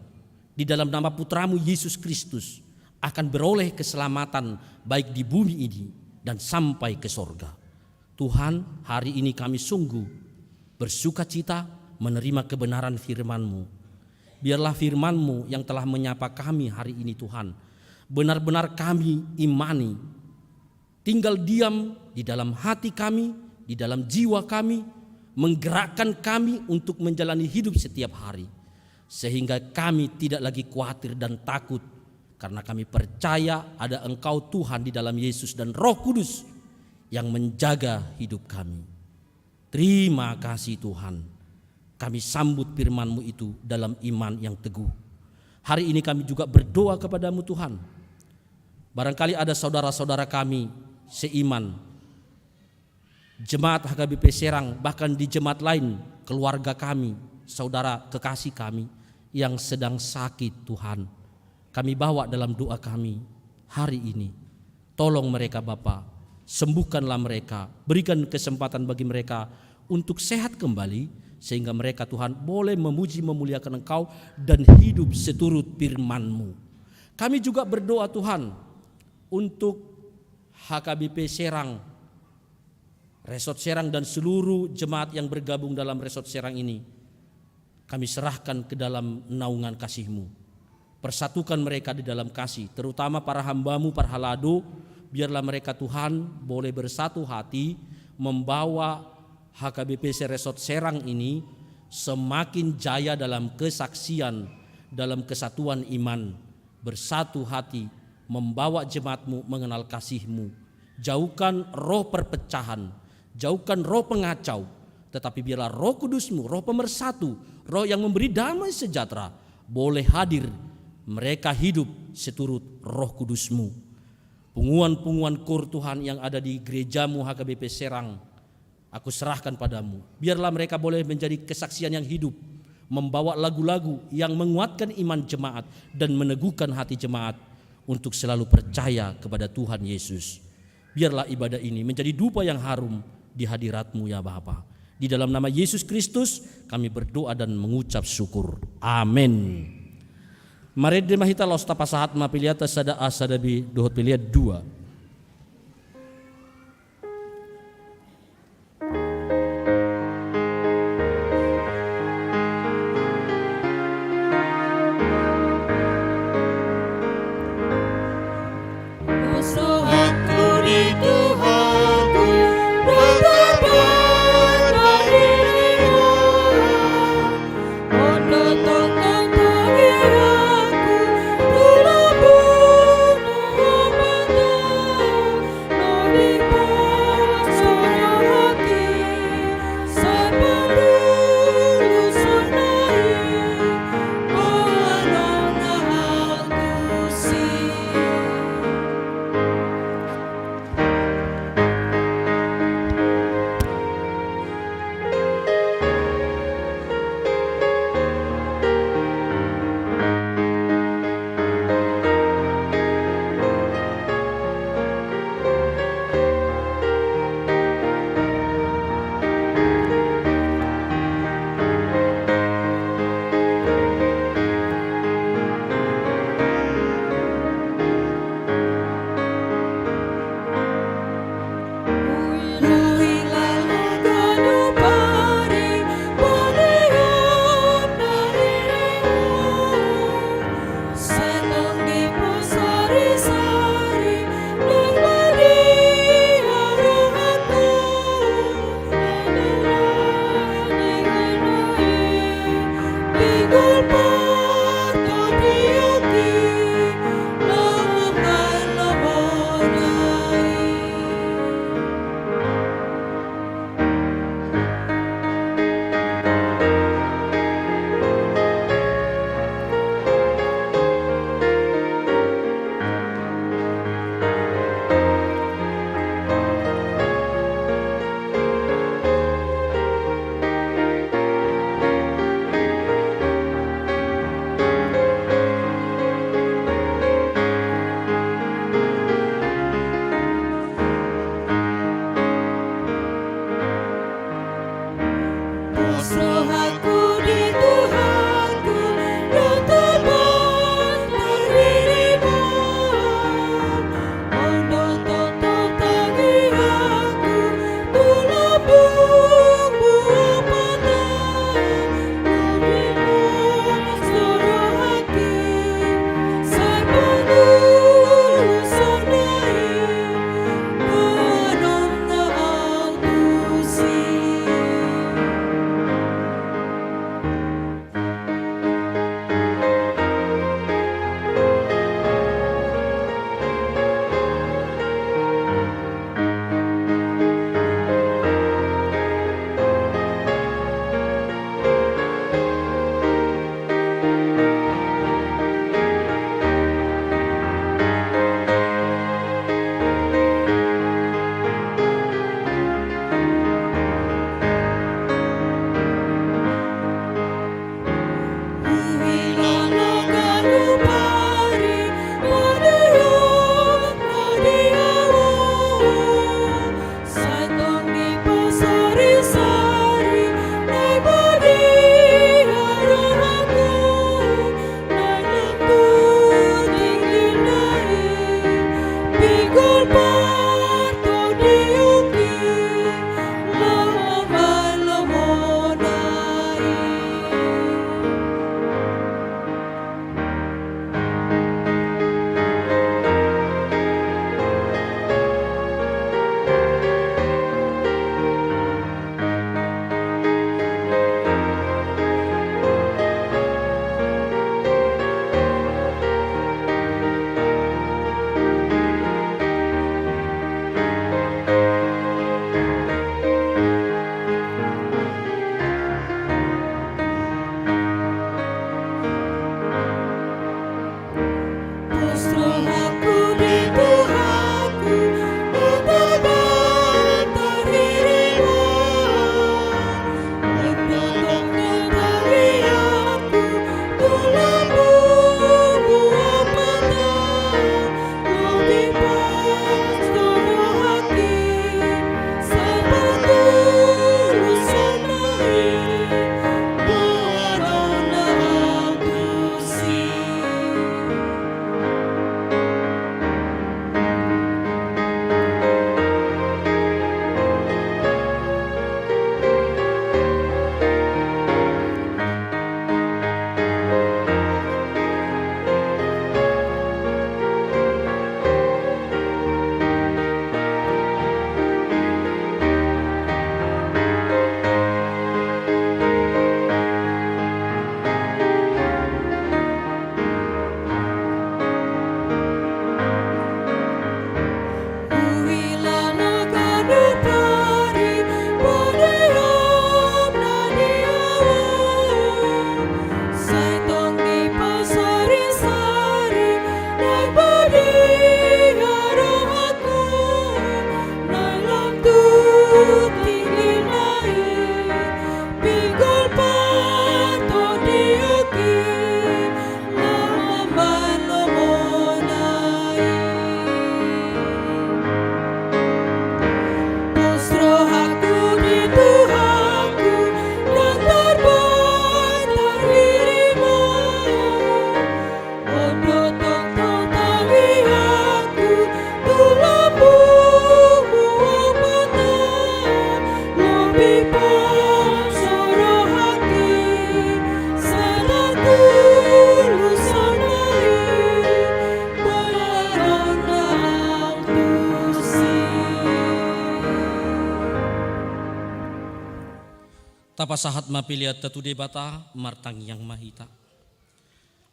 di dalam nama Putramu Yesus Kristus akan beroleh keselamatan baik di bumi ini dan sampai ke sorga. Tuhan, hari ini kami sungguh bersukacita menerima kebenaran firman-Mu. Biarlah firman-Mu yang telah menyapa kami hari ini, Tuhan, benar-benar kami imani, tinggal diam di dalam hati kami, di dalam jiwa kami, menggerakkan kami untuk menjalani hidup setiap hari, sehingga kami tidak lagi khawatir dan takut, karena kami percaya ada Engkau, Tuhan, di dalam Yesus dan Roh Kudus yang menjaga hidup kami. Terima kasih, Tuhan. Kami sambut firman-Mu itu dalam iman yang teguh. Hari ini kami juga berdoa kepada-Mu, Tuhan. Barangkali ada saudara-saudara kami seiman, jemaat H K B P Serang, bahkan di jemaat lain, keluarga kami, saudara kekasih kami yang sedang sakit, Tuhan. Kami bawa dalam doa kami hari ini. Tolong mereka, Bapa. Sembuhkanlah mereka. Berikan kesempatan bagi mereka untuk sehat kembali Sehingga mereka, Tuhan, boleh memuji, memuliakan Engkau, dan hidup seturut firman-Mu. Kami juga berdoa, Tuhan, untuk H K B P Serang, Resort Serang, dan seluruh jemaat yang bergabung dalam Resort Serang ini. Kami serahkan ke dalam naungan kasih-Mu. Persatukan mereka di dalam kasih, terutama para hamba-Mu, parhalado, biarlah mereka, Tuhan, boleh bersatu hati membawa H K B P Resort Serang ini semakin jaya dalam kesaksian, dalam kesatuan iman, bersatu hati membawa jemaat-Mu mengenal kasih-Mu. Jauhkan roh perpecahan, jauhkan roh pengacau, tetapi biarlah Roh Kudus-Mu, Roh Pemersatu, Roh yang memberi damai sejahtera, boleh hadir. Mereka hidup seturut Roh Kudus-Mu. Punguan-punguan kur, Tuhan, yang ada di gereja-Mu H K B P Serang, aku serahkan pada-Mu. Biarlah mereka boleh menjadi kesaksian yang hidup, membawa lagu-lagu yang menguatkan iman jemaat dan meneguhkan hati jemaat untuk selalu percaya kepada Tuhan Yesus. Biarlah ibadah ini menjadi dupa yang harum di hadirat-Mu, ya Bapa. Di dalam nama Yesus Kristus kami berdoa dan mengucap syukur. Amin. Marende ma hita, laos tapasahat ma Pelean sada A, sada B, dohot Pelean dua. Tapasahat ma peleanta tu Debata, martangiang ma hita.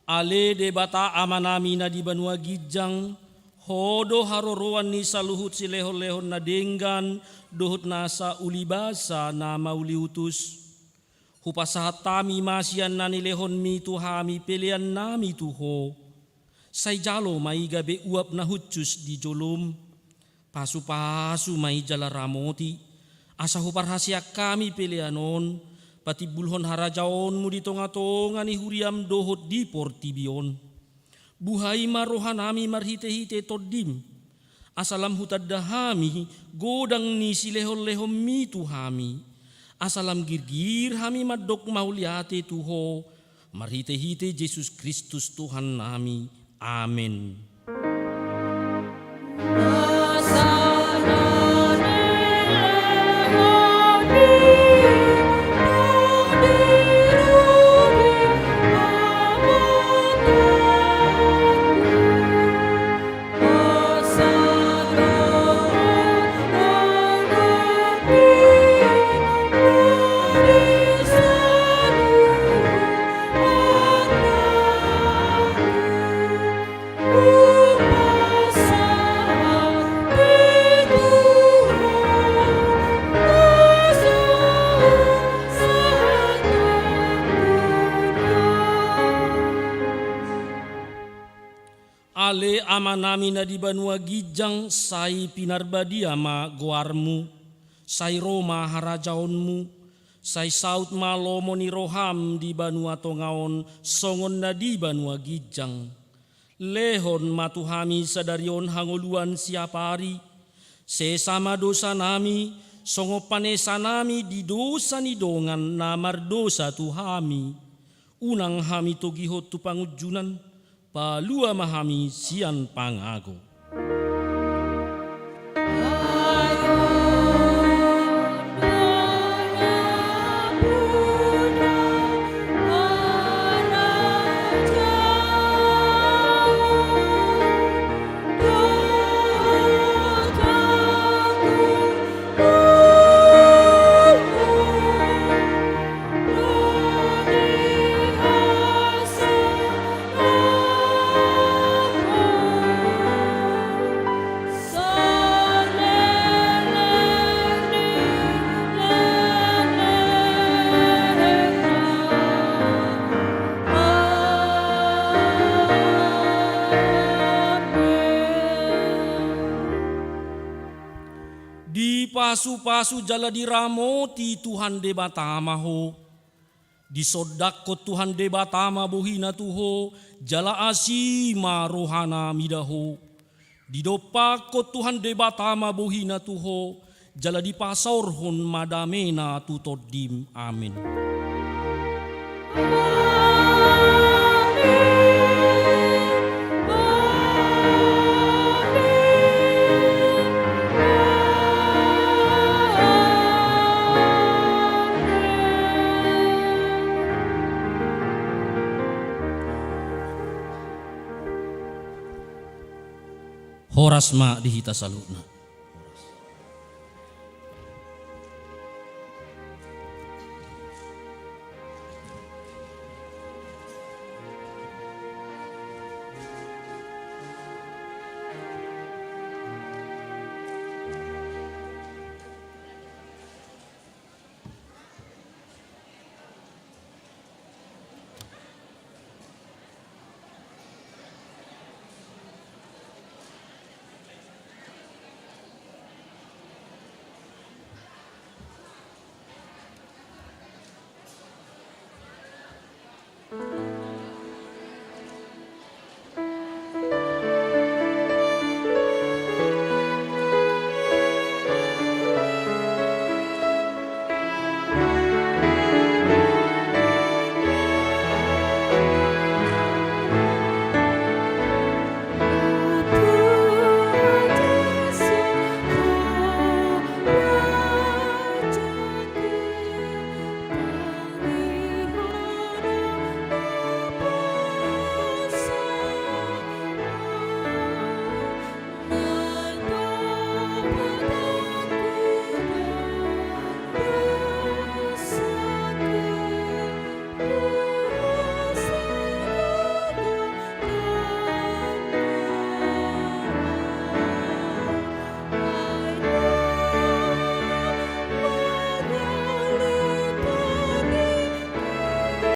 Ale Debata Amanami na di banua ginjang, Ho do haroroan ni saluhut silehonlehon na denggan dohot nasa ulibasa na mauliutus. Hupasahat hami ma sian na nilehonMi tu hami peleannami tu Ho. Sai jalo ma i gabe uap na hushus di joloM. Pasupasu ma i jala ramoti, asa huparhaseang hami pelean on patimbulhon harajaonMu di tongatonga ni huriaM dohot di portibi on. Buhai ma rohanami marhitehite TondiM, asa lam hutanda hami godang ni silehonlehonMi tu hami, asa lam girgir hami mandok mauliate tu Ho, marhitehite Jesus Kristus Tuhannami. Amen. Ale Amanami na di banua ginjang, sai pinarbadia ma goarMu, sai ro ma harajaonMu, sai saut ma lomo ni rohaM di banua tonga on songon na di banua ginjang. Lehon ma tu hami sadari on hangoluan siapari. Sesa ma dosanami, songon panesanami di dosa ni dongan na mardosa tu hami. Unang hami togihon tu pangunjunan, palua ma hami sian pangago. Dipasupasu jala diramoti Tuhan Debata ma ho. Disondangkon Tuhan Debata ma bohina tu ho, jala asi ma rohana mida ho. Didompakkon Tuhan Debata ma bohina tu ho, jala dipasaorhon ma damena tu tondim. Amen. Horas ma di hita saluhutna.